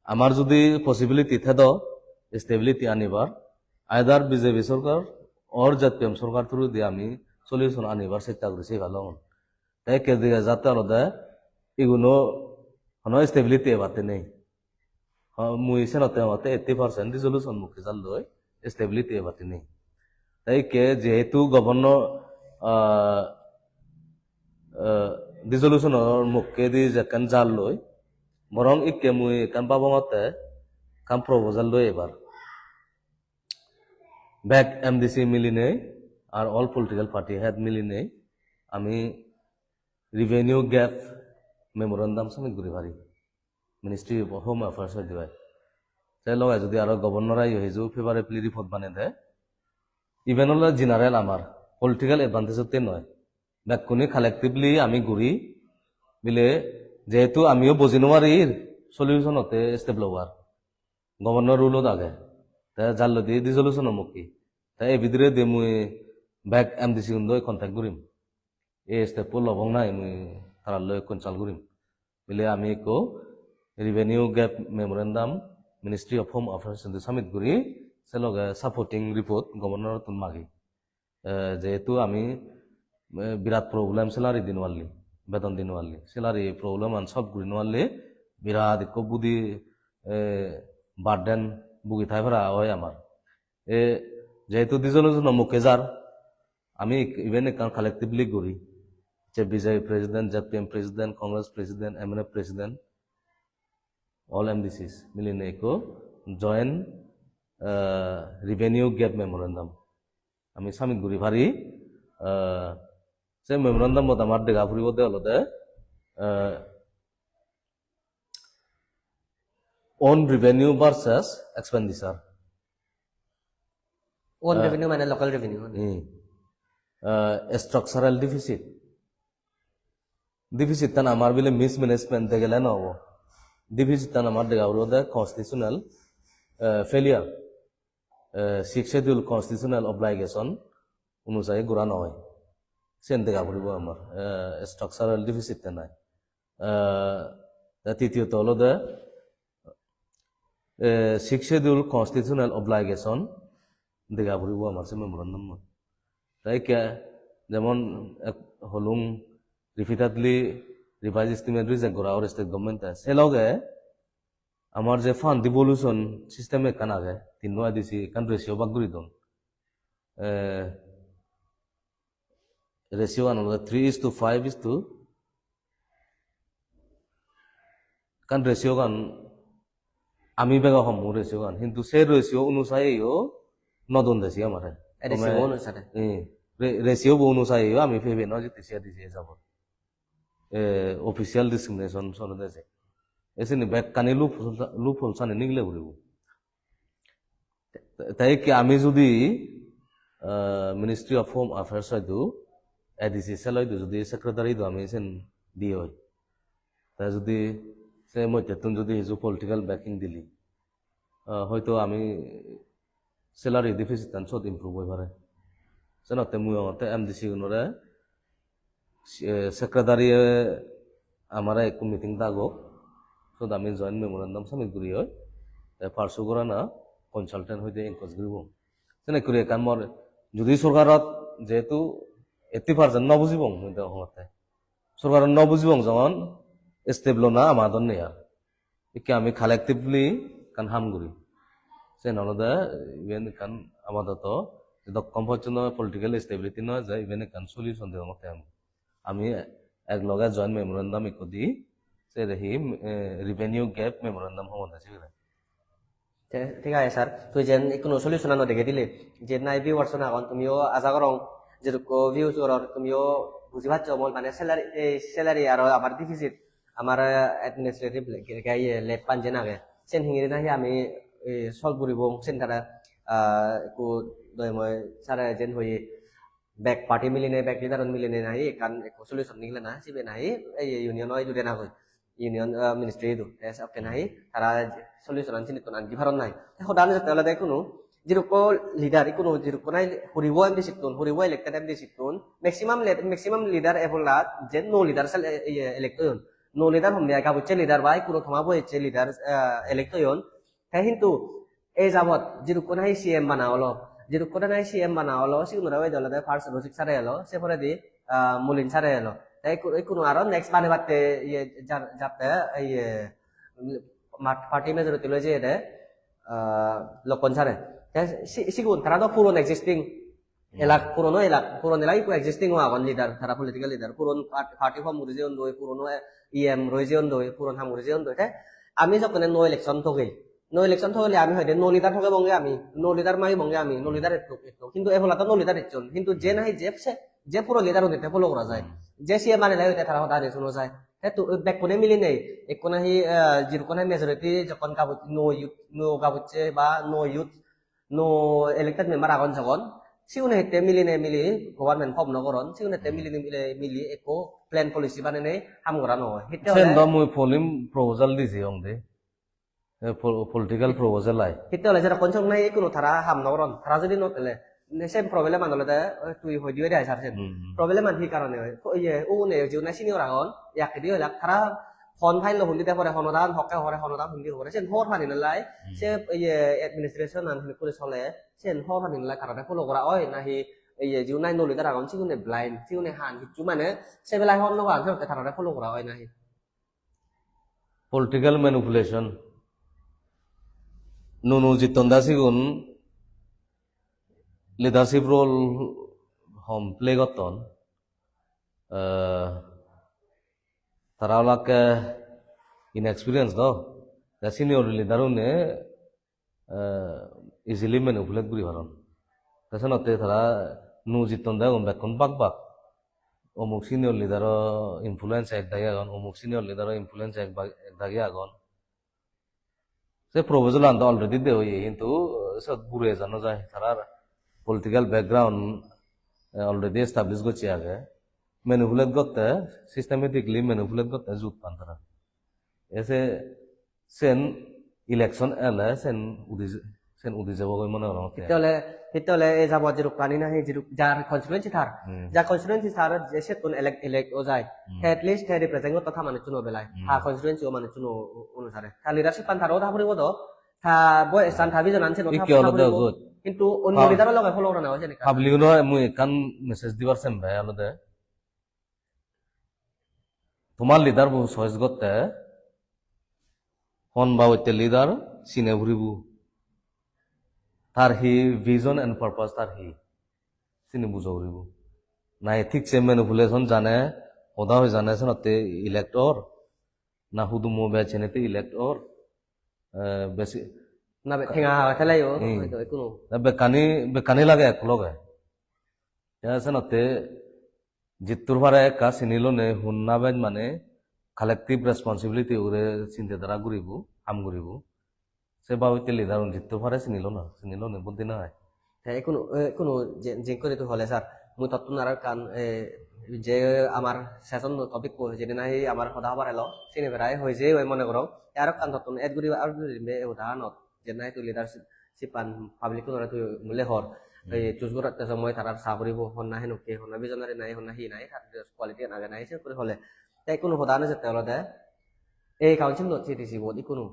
amar judi possibility thedo, stability anibar, either B J P sorkar or Z P M sorkar through di ami solution anibar chesta guri sei palong. Te ikke dega jatte olode iguno hono stability ebatte nei. Ha, mui senotte hongotte eighty percent dissolution mukke jalloi, stability ebatte nei. Te ikke jehetu governor, ah, ah, dissolution-or mukkedi jekken jalloi, borong ikke mui ekkan babongotte ekkan proposal loi ebar. Bek M D C milinei ar all political party head milinei ami revenue gap memorandum submit guri pari. Ministry of Home Affairs hoide pai. Te loge jodi aro governor-e yo hiju favorably report banei de. Iben ole general amar political advantage otte noi. Bekkune collectively ami guri mile jehetu amiyo boji no parir solution otte step lobar. Governor rule-ot age. Te jalloi di dissolution-o mukki. Te ei bidiredi mui bek M D C gun loi contact gurim. Ei step-po lobong nahi mui tarar loi consult gurim. Bile ami ekko revenue gap memorandum Ministry of Home Affairs idu submit guri, se loge supporting report governor-ottun magi. Eh, jehetu ami, eh, birat problem salary di no parli, beton di no parli. Salary problem an solve guri no parli, birat ekko budi, eh, burden bugi thai para oi amar. E, jehetu dissolution-o mukke jar, ami ek-, iben ekkan collectively guri, je B J P president, Z P M president, Congress president, M N F president, all M D Cs milinei ekko joint, eh, revenue gap memorandum ami submit guri pari. Eh, se memorandum-ot amar dega puribo de olode, eh, own revenue versus expenditure. Own Eh, revenue mane local revenue. Hmm. Eh, structural deficit. Deficit tan amar bile mismanagement degele no obo. Deficit tan amar dega puribo de constitutional, eh, failure. Eh, Sixth Schedule constitutional obligation onujayi gora no oi. Sen dega puribo amar, eh, structural deficit te nai. Eh, te titiyoto olode, eh, Sixth Schedule constitutional obligation dega puribo amar se memorandum-ot. Te ikke jemon ek holung repeatedly revised estimate reject gora or state government-e. Se loge amar je fund devolution system ekkan age, tinno I D C ekkan ratio bhag guri don. Eh, ratio an olode three is to five is to, kan ratio gan ami bego hom ratio gan, hintu se ratio onusai yo no don de si amare. A D C Tome, bo onusare. Eh, re-, ratio bo onusai yo ami pebe no jiti si A D C jabo. Eh, official discrimination sole de se. Esini bekkani loophole, loophole sani nigle guribo. Te, te ikke ami judi, eh, Ministry of Home Affairs hoidu, A D C cell hoidu judi secretary do ami sen di oi. Te judi se moddhettun judi hiju political backing dili, eh, hoito ami salary deficit tan sot improve oi pare. Senotte mui hongotte M D C gunore eh, secretary-e amare ekko meeting dagok, siyot ami joint memorandum submit guri oi, te pursue gorana consultant hoide engage guribong. Sene guri ekkan mor, judi sorkarot jehetu eighty percent no bujibong, mui de hongotte. Sorkarot no bujibong jongon step lona ama don nei ar. Ikke ami collectively ekkan ham guri. Sen olode iben ekkan apatoto jedokkon pojjonto political stability no eje, iben ekkan solution degongotte ami. Ami ek loge joint memorandum ikko di, sere hi, eh, revenue gap memorandum hobonde sigire. Te, thik age, sir. Tui jen ikkunu solution ano dege dile, je nai viewers un agon, tumiyo aja gorong, jedukko views goror, tumiyo buji paccho mol, mane salary, ei salary aro amar deficit, amar, eh, administrative le-, ge-, ge-, iye, lab pan jen age. Sen hingiri nahi ami, eh, solve guribong, sen tara, ah, ekku doyamoi sare jen hoye, bek party milinei, bek leader un milinei nahi ekkan ekku solution nigile na, sibe nahi ei union o idu dena goi, union, ah, ministry idu. Te se okke nahi tara solution an sinittun anji paron nahi. Te hoda ani jotte olode ikkunu, jirukko leader, ikkunu jirukko nahi huribo M D C ttun, huribo elected M D C ttun, maximum le-, maximum leader ebola je no leader sel-, e-, e-, elect oyon. No leader honne ai, gabucche leader ba ikkunu thoma boyecche leader, ah, elect oyon. Te hintu ei jabot jidukkun nahi C M bana olo, jidukkun nahi C M bana olo, sigunore oyede olode first Rosik sare elo, se poredi, ah, Molin sare elo. Te ikku-, ikkunu aro next banebatte iye jar-, jatte iye mat-, party majority loi jeyede, ah, Lokkon sare. Te si-, sigun tara do puron existing Hmm. Elak, purono elak, puron elak ikko existing o agon leader, tara political leader. Puron part-, party form guri jeyon doi, purono E M roi jeyon doi, puron ham guri jeyon doi. Te ami jokkone no election thogei, no election thogele ami hoide no leader thogebonge ami, no leader magibonge ami, no leader ettok, ettok. Hintu ebola to no leader ecchon. Hintu je nahi je se, je puro leader unite follow gora jai. Hmm. Je C M banele hoide tara hoda ani suno jai. Te tu bekkune milinei, ekko nahi, eh, jidukkun nahi majority jokkon gabuj-, no youth, no gabucche ba no youth, no elected member agon jogon, siune hitte milinei mili government form no goron, siune hitte milinei mili, mili ekko plan policy banenei ham gora no oi. Hitte Sen hole do mui polim proposal diji ong de. E, po-, political proposal ai. Hitte hole jerokkon song nahi ekkuno tara ham no goron. Tara jodi no tele, ne sen problem an olode, oi, tui hoi dibe de ai sar sen. Hmm. Problem an hi karone oi? Ko-, iye, ugune jiune senior agon, yakkedi hoilak, tara hon file lo hundi de pore, honodan hokke hore, honodan hundi hore, sen hobor pani no lai. Hmm. Se iye administration an hini guri sole, sen hobor pani no lai, tarare follow gora oi nahi iye jiune no leader agon, sigune blind, sigune han hissu mane se belai hobor no pan, se hotte tarare follow gora oi nahi. Political manipulation. Nuno Jitondar sigun leadership role hom play gotton. Eh, tara olakke inexperience do. Te senior leader une, eh, easily manipulate guri paron. Te senotte tara nuo jitton degon bekkun bak bak. Omuk senior leader-o influence ek dagi agon, omuk senior leader-o influence ek ba-, ek dagi agon. Se proposal-an do already de oye, hintu siyot guri eja no jai. Tarar political background, eh, already establish gocche age. Manipulate gotte, systematically manipulate gotte jut pan tara. Ese sen election ele sen udi, sen udi jebo goi mone gorong te. Hitte ole, hitte ole ei jabot jirukkani nahi jiruk-, jar constituency tar. Hmm. Jar constituency tar je settun elect, elect o jai. Hmm. Te at least te represent gotto ta manucchuno belai. Hmm. Ta constituency o manucchuno onusare. Ta leadership an taro ta puribo do. Ta boyes an, ta vision an seno ta Ikke olode puribo. Ojot. Hintu onno Pa-, leader o loge follow gorana oi jani ka. Public uno mui ekkan message dibar sembe olode. Tomar leader bo choice gotte, hon babotte leader sine puribo. Tar hi vision and purpose tar hi? Sini bujo puribo. Nahi thik se manipulation jane, hoda hoi jane senotte elect or. na hudumo bej henei te elect or, eh, besi Na be-, tenga theleyo, Hmm. hoito ekkunu. Na bekkani, bekkani lage ek loge. Te senotte jittur pare ekka sini lone honna bej mane collective responsibility ugure sinte dara guribo, ham guribo. Se babotte leader un jittur pare sini lona, sini lone buddhi nai. Te ikkunu, eh, ikkunu je-, jing kuri tu hole sir, mui tottun aro ekkan, eh, je amar session topic ko jeni nahi amar hoda hobar elo, sini berai hoi je oi mone gorong. Te aro ekkan tottun add guri, add guri dibe ei hoda anot. Je nahi tu leadership, ship an public unore tu mule hor. Hmm. Ei choose gorotte somoi tarar sa puribo, honna henukke, honna visionary nahi, honna hi nahi, tar quality an age nahi, se kuri hole. Te ikkunu hoda ano jette olode, ei council not C D C bot ikkunu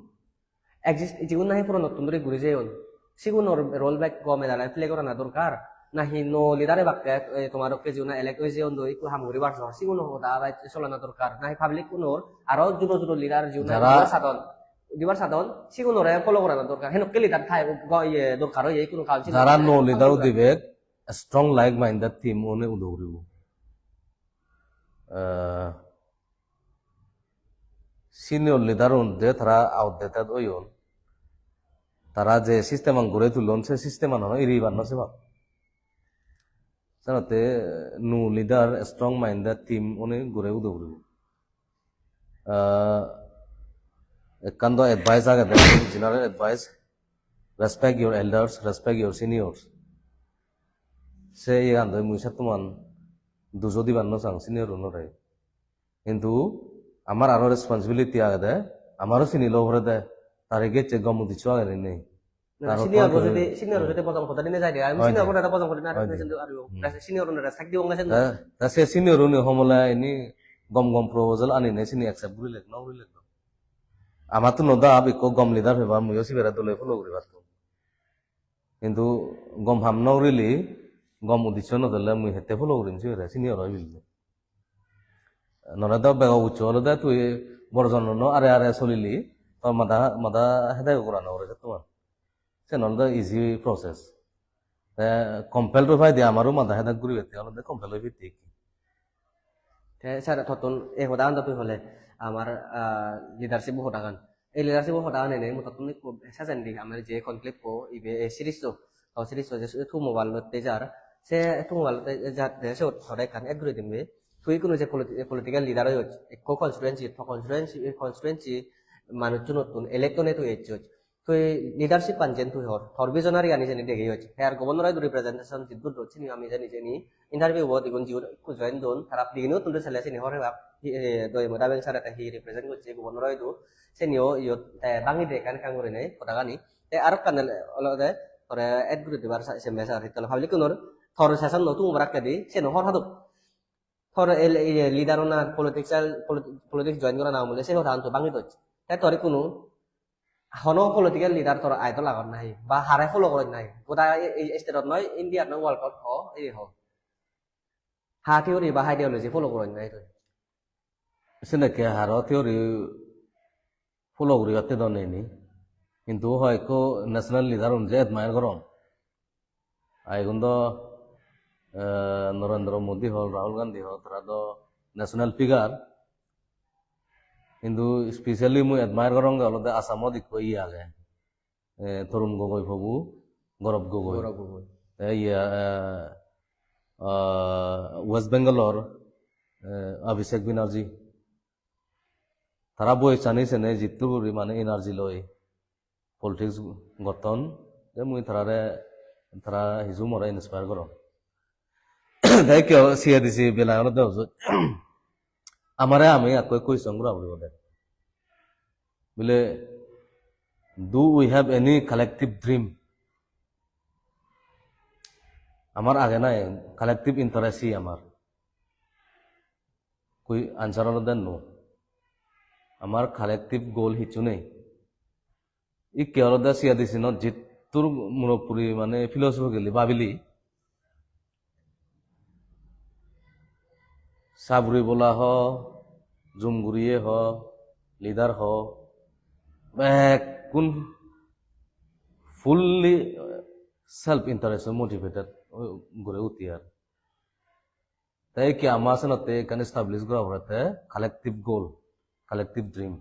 exist, jigun nahi puronottun duri guri jeyon, sigunor role bek gome dale play gorana dorkar. Nahi nuo leader ebakke, eh, tomar dokke jigun elect oi jeyon do, ikku ham guribar so, sigun hoda bai solana dorkar. Nahi public unor aro judo judo leader jigun Jara dibar sadon, dibar sadon, sigunore follow gorana dorkar. Henokke leader thai, go-, iye, dorkar oye, ikkunu council Jara nuo leader udibek, strong like minded team one udo guribo. Eh, senior leader un je tara outdated oyon, tara je system an gure tulon, se system an hono iribar no sebak. Senotte new leader, strong minded team one gure udo guribo. Ah, ekkan do advice agede, general advice, respect your elders, respect your seniors. Se iyan do mui settuman dujo dibar no sang senior unore. Hintu amar aro responsibility agede, amaro sini lo porede, tare gecche gom udisso agede nei. Na, Taro senior point bo jodi, senior bo jodi bojong poda dine jai de, ami Hoi senior de. Bo jodi bojong poda dine Hoi de. Senior, Hoi de. Senior unore respect dibong na senior. Ta, ta se senior une homole ini gom gom proposal anine sini accept gurile, no gurile. Amattun no da ab ikko gom leader peba, muiyo sibere dole follow guribattun. Hintu gom ham no gurile, gom udisso no thele mui hette follow gurim sibere, senior oi bile. Nole do bego uccho olode tui bor jonono are are solili, tor mada, mada hede gorano ore settuman. Sen olode easy process. Te compel oi paide amaru mada hede guribette olode compel oi pitte. Te sir, tottun ei hodagan do tui hole amar, ah, leadership bo hodagan. Ei leadership bo hodagan ene mui tottun ikko sajendi amar je conclave bo ibe ei series o, to series o je two mobile lotte jar, se two mobile lotte jar de sot hore ekkan add guri dim be. Tui ikkunu je politi-, political leader oyoj, ekko constituency, to constituency, constituency manuchchunottun elect one tui ejjoj. Tui leadership an jen tui hor, tor visionary ani jeni degeyoj. Te ar governor oidu representation jiddur dot sini ami jeni jeni interview bot igun jigun ekku join don, tara digini uttun sele sini hor hebak, hi, eh, Doyemur Daben sir ete hi represent gocche governor oidu, seniyo iyot te bangi de ekkan ekkan gurinei hodagani. Te aro ekkan olode tore add guri dibar sa-, semme sir hittole public unor tor session no tumo barakkedi seno hor hadok. Tor el-, iye, leader ona political, politi-, politics join gorana amole se hodagan to bangi doj. Te tor ikkunu hono political leader tor idol agon nahi? Ba hare follow goroj nahi? Goda ei, ei state-ot noi, India-t noi, world-ot ho, ei ho. Ha theory ba ideology follow goroj nahi tui? Senekke haro theory follow guribatte do nei ni. Hintu hoi ekko national leader un je admire gorong. Ai igun do, eh, Narendra Modi hol, Rahul Gandhi hol, tara do national figure. Hintu specially mui admire goronge olode Assamot ikko iye age. Eh, Tarun Gogoi pobo, Gaurav Gogoi. Gaurav Gogoi. Te iye, eh, ah, West Bengalor, eh, Abhishek Banerjee. Tara boyessani sene jittur guri mane energy loi politics gotton, te mui tarare, tara hiju more inspire goron. Te ekko C A D C belai olode hojot. Amare ami ekko question gora puribo de. Bile, do we have any collective dream? Amar age nai collective interest hi amar? Koi answer olode no. Amar collective goal hissu nei. Ikke olode C A D C-not jittur muropuri mane philosophically babili, Sabri Bola ho, Jumguriye ho, leader ho, bekkun fully self interest motivated guri utti ar. Te ikke ama senotte ekkan establish gora pore te collective goal. Collective dream.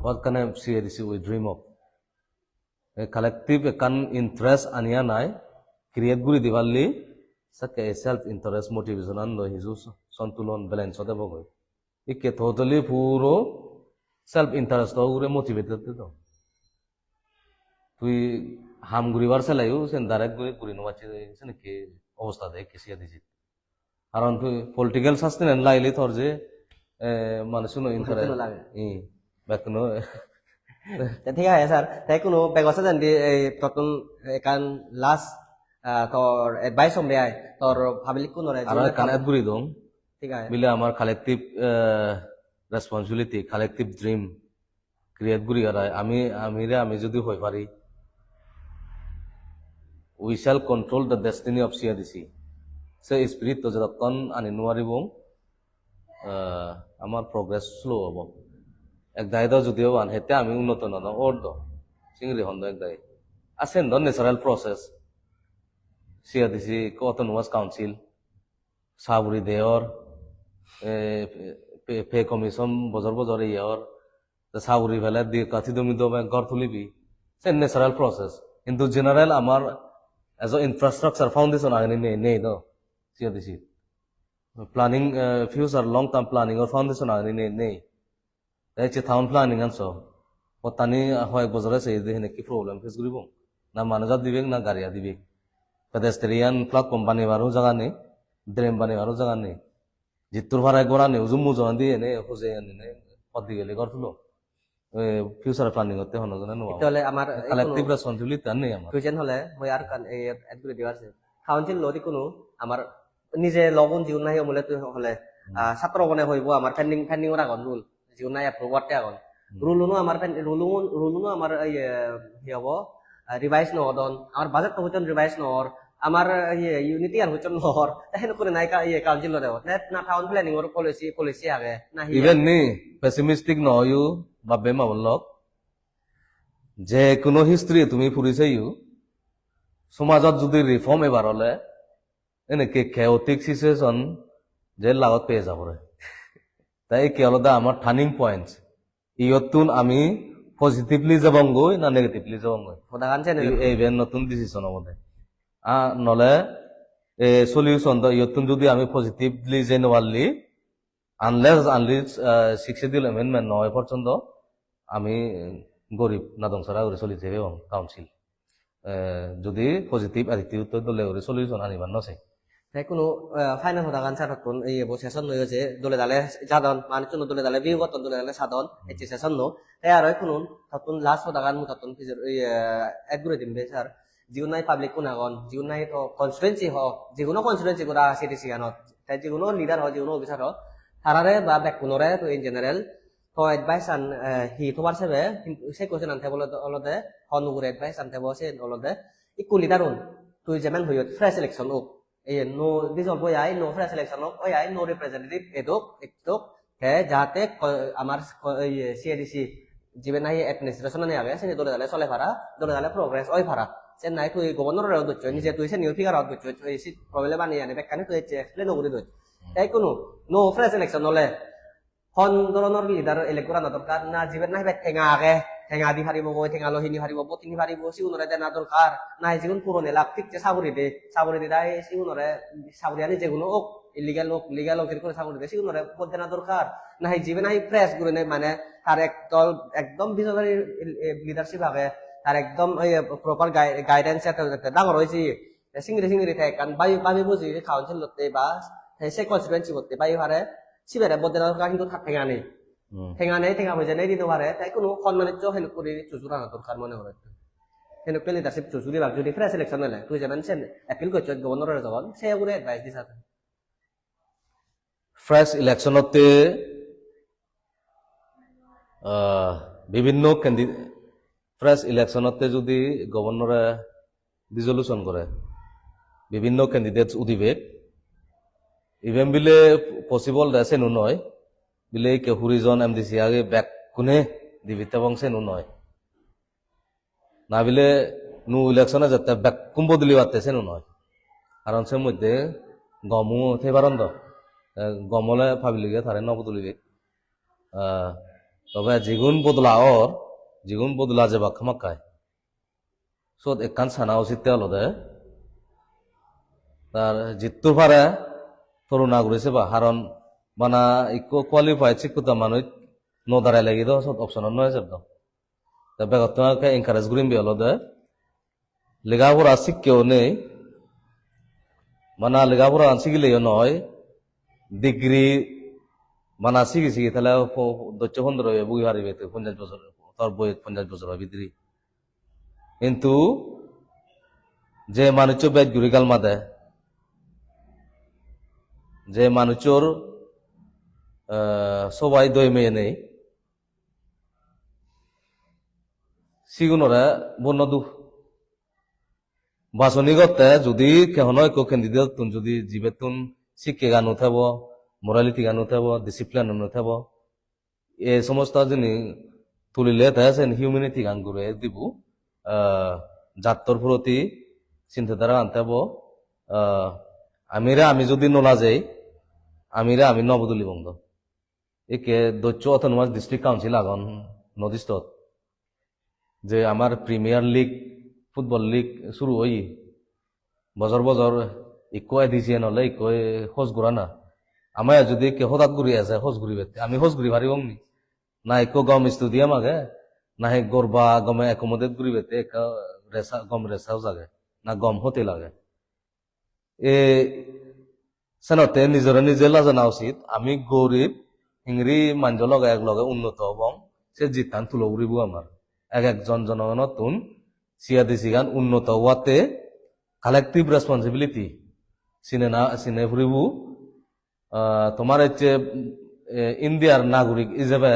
What kind of C A D C we dream of? A collective ekkan interest ani anai create guri di parli, sekke ei self interest motivation an do hiju sontulon balance ode bogoi. Ikke totally puro self interest o ugure motivated do. Tui ham guribar seleyo sen direct guri guri no pacche, senekke obosta de ikke siya diji. Karon tui political sustenance laile tor je, eh, manuchuno interest. Manuchuno lage. I, bekkuno. Te thik age sir, te kuno bego sajendi ei tottun ekkan last, ah, tor advice hom be ai, tor public kunore. Aro jiyune ekkan kam add guri dong. Thik age. Bile amar collective, eh, responsibility, collective dream create guri arai ami, amire ami jodi hoi pari, "We shall control the destiny of C A D C." Se spirit to jodokkon ani nuaribong, eh, amar progress slow obo. Ek dagi do jodi oban, hette ami unnoto no ong, or do, singri hondo ek dagi. Ar sen do natural process. C A D C, autonomous council, saguri deyor, eh, pay, pay commission bojor bojor iye or, te saguri pele di ekka thido mido gor tulibi, se natural process. Hintu general amar as a infrastructure foundation ageni nei, nei do, C A D C. Planning, eh, future long term planning or foundation ageni nei, nei. Te ecche town planning an so. Pottani hoyek bojore se de hene ki problem face guribong. Na manuj ar dibek, na gari ar dibek. Pedestrian platform banibaro jaga nei, drain banibaro jaga nei. Jittur pare gorani uju mujo andi ene hojei ani ne pot digele gor tulo. Eh, future planning otte hono jone no. Itte ole amar collective responsibility an nei amar. Tuijen hole mui ar ekkan, eh, add guri dibar se. Council lodi kuno amar nije logun jiun nahi omole tui hole, hmm, ah, satro gone hoibo amar pending, pending ora gon rule. Jigun nahi approve otte agon. Hmm. Rule uno amar pen-, rule un-, rule uno amar, iye, hi hobo, ah, revise no odon. Amar budget to hochon revise no or. Amar, iye, unity ar hochon no or. Te henu kore nai ka, iye, council lo debo. Ne, na town planning or policy, policy age. Na hi. Even age? Ni pessimistic no oiyo, babbe ma bolok. Je kuno history tumi puri seyo, somajot jodi reform ebar ole, enekke chaotic situation je lagot peye jabore. Tai ikke olode amar turning points. Iyottun ami positively jebongoi na negatively jebongoi? Hodagan sene. Ei, ei iben notun decision obode. A, nole, e, solution do iyottun jodi ami positively jei no parli, unless, unless, eh, Sixth Schedule amendment no oi porjonto ami gorib nadong sara guri soli thei pebong council. Eh, jodi positive attitude to dole guri solution anibar no sei. Te kuno, eh, final hodagan sir hottun, iye bo session noi je dole dale jadon, manuchun dole dale view gotton, dole dale sadon, hmm, ecche session no. Te aro kunun hottun last hodagan mui hottun pijor, iye, add guri dim be sir. Jigun nahi public kun agon, jigun nahi to constituency ho, jiguno constituency gora C D C anot, te jiguno leader ho, jiguno officer ho, tarare ba bekkunore to in general to advice an, eh, hi tobar sebe, hintu se question an tebo olode, olode hon ugure advice an tebo sen olode ikku leader un, tui jemen hoyot fresh election ok, ei no dissolve oi ai, no fresh election ok, oi ai, no representative edok, ekdok, te jate ko-, amar ko-, iye, C A D C jibe nahi administration ani age, sini dole dale sole para, dole dale progress oi para. Sen nahi tui governor ore docchoi, nije tui senior figure ot docchoi, oi si problem ani ani bekkani tui ecche explain o guri doj. Te ikkunu no fresh election ole hon doronor leader elect gorana dorkar, na jibe nahi bek tenga age, tenga di paribo goi, tenga loi hini paribo, vote hini paribo, sigunore dena dorkar, nahi jigun puron elak thik se saguri de, saguri de dai sigunore, saguri ani jeguno ok, illegal ok, legal ok, jekko saguri de, sigunore vote dena dorkar. Nahi jibe nahi fresh gurine mane tar ekdol, ekdom visionary, eh, leadership age, tar ekdom, eh, proper gui-, guidance ette ette dangor oye. Te singiri singiri te ekkan babi, babi buji council lotte ba te se constituency botte babi pare, sibere vote dena dorkar, hintu tar tenga nei. Hmm. Tenga nei, tenga poije nei di no pare, te ikkunu hon manuccho henuk guri choose gorana dorkar mone gore. Henukke leadership choose guribak judi fresh election ole, tui jemen sen appeal gocchos governor ore jogon, se ugure advice di sir. Fresh election otte, ah, bibinno candi-, fresh election otte judi governor e dissolution gore, bibinno candidates udibek, iben bile possible de senu noi, bile ikke huri jon M D C age bekkune dibi tebong senu noi. Na bile new election-e jette bekkun bodoli batte seno noi. Karon se moddhe gomo thei paron do. Eh, gom ole public-e tare no bodolibe. Ah, Tobe jigun bodola or, jigun bodola jebak hamakkai, sot ekkan sana usitte olode tar jittu pare toruna guri seba, haron bana ikko qualified sikkito manuj no darai legi do sot option no ejeb do. Te begottun akke encourage gurim be olode lega pora sikkeyo nei, bana lega pora sigileyo noi, degree bana sigi sigi tale po-, dosso pondro ye bugi paribe tui ponjash bojor, tor boyot ponjash bojor oi bidire. Hintu je manuccho bej guri gal made, je manucchor, eh, sobai doi meye nei, sigunore vote no du. Bachoni gotte judi ke hono ekko candidate-tun judi jibettun sikkegan no thebo, morality-gan no thebo, discipline-un no thebo, ei somosto jini tulile te sen humanity-gan gure dibo, ah, jattor proti sinte dhara-gan thebo, ah, amire ami judi no lajei, amire ami no bodolibong do. Ikke dosso Autonomous District Council agon North East-ot. Je amar Premier League, Football League suru oye. Bojor bojor ikko edition ole ikko host gorana. Amare judi ikke hodat guri eje host guribette, ami host guri paribong ni? Na ikko gom stadium age, na hi gorba gome accommodate guribette ekka rest hou-, gom rest house age, na gom hotel age. E, senotte nijore nije lajana usit, ami gorib, hingiri manjo loge ek loge unnoto obong, se jittan tulo uribo amar. Ek ek jon jonogonottun C A D C gan unnoto obatte collective responsibility sine na, sine puribo. Ah, tomar ecche, eh, Indiar nagorik ijebe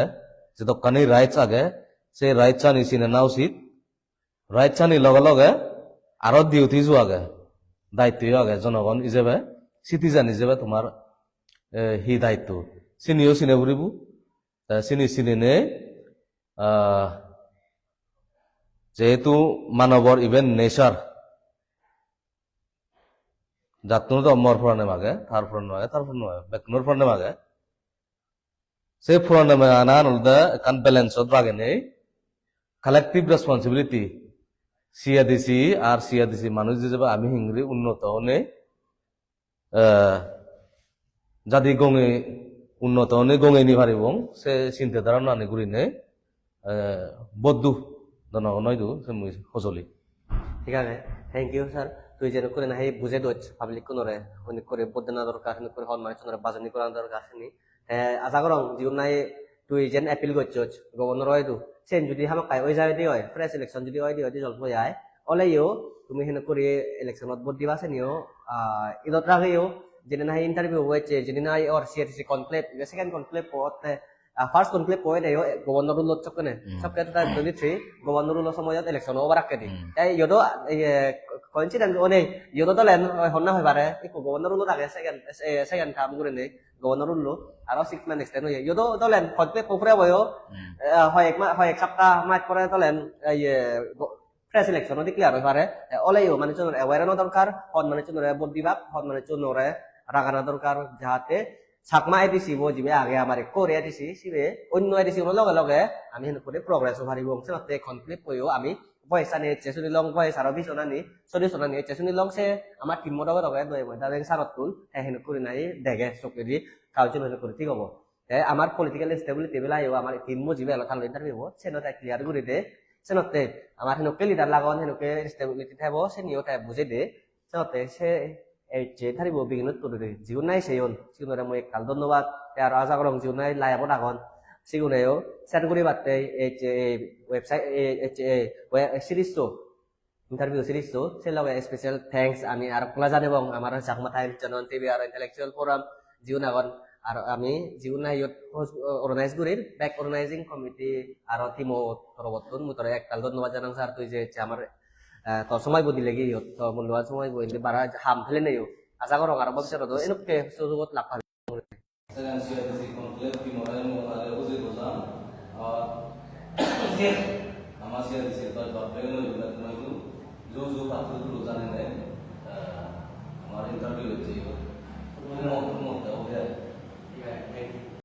jedokkani rights age, se rights ani sine na usit. Rights ani loge loge aro duties o age, daitto yo age, jonogon ijebe, citizen ijebe tomar, eh, hi daitto, siniyo sine puribo. Te sini sinine, ah, jehetu manobor iben nature, jattun do mor puranem age, tar puranem age, tar puranem age, bekkunor puranem age. Se puranem anan olode ekkan balance ot ragenei collective responsibility, C A D C ar C A D C manuj ijebe ami hingiri unnoto onei, eh, jadi gonge, unnoto onei gonge ni paribong, se sinte dharanani gurinei, eh, vote du, jonogon noi du, se mui hojoli. Thik age, thank you, sir. Tui jenokkuri nahi bujei doj public-kunore, honokkuri vote dena dorkar, honokkuri hon manuchunore bajoni gorana dorkar sini. Te aja gorong, jigun nahi tui jen appeal gocchoj, governor-o idu, sen judi hamakkai oi jai de oi, fresh election judi oi de oi, result oi ai, oleyo tumi henokkuri election-ot vote diba seniyo, ah, idot rageyo, jene nahi interview-bo ecche, jene nahi or C R T C conclave, ibe second conclave-bo otte, ah, first conclave-bo oi de yo, governor rule-ot sokkene, Hmm. sokke two thousand twenty-three governor rule-o somoyot election-o obar akkedi. Hmm. Te iyodo, iye, coincidence onei, iyodo dole honna hoi pare, ikko governor rule-ot age second, eh, second term gurinei, governor rule-o, aro six month extend oye. Iyodo dole conclave-bo pure obo yo, Hmm. eh, hoyek ma-, hoyek sapta maj pore dole, eh, iye, go-, fresh election-o declare oi pare. Te oleyo manuchunore aware ona dorkar, hon manuchunore vote dibak, hon manuchunore ragana dorkar, jahate Chakma A D C-bo jibe age amar ekko guri A D C, sibe onno A D C-uno loge loge ami henokkuri progress o paribong. Senotte conclave-boyo ami voice ani ecche sunilong, voice aro vision ani, solution ani ecche sunilong, se amar team-o doge doge doye boi dabeng sarottun, te henokkuri nahi dege sokkedi council henokkuri thik obo. Te amar political stability belayo amar team-o jibe elo talo interview-bo, seno te clear guri de. Senotte amar henokke leader lagon, henokke stability thebo, seniyo te bujei de. Senotte se ecche taribo beginot turide, jigun nahi seyon, sigunore mui ektal dhonnobad, te aro aja gorong jigun nahi live-ot agon, siguneyo share guribatte ecche ei website, ei ecche ei we-, series-o, interview series-o, se loge special thanks ami aro ekkola janebong amar Chakma Times, Jonogon T V aro Intellectual Forum jigun agon, aro ami jigun nahi iyot host, organize gurir, bek organizing committee aro team-o torobottun mui tore ektal dhonnobad janang sir, tui je ecche amar eh, to somoibo dilegi iyot, to mulloban somoibo indi bara ham peleneyo. Aja gorong aro bobissotodo enukke sujogot lak pabi. Second C R T C conclave team-ore mui tare ujei gojang. Ar ama C R T C doj bap bhei noi, noi, noi, ju ju pattur turu janine,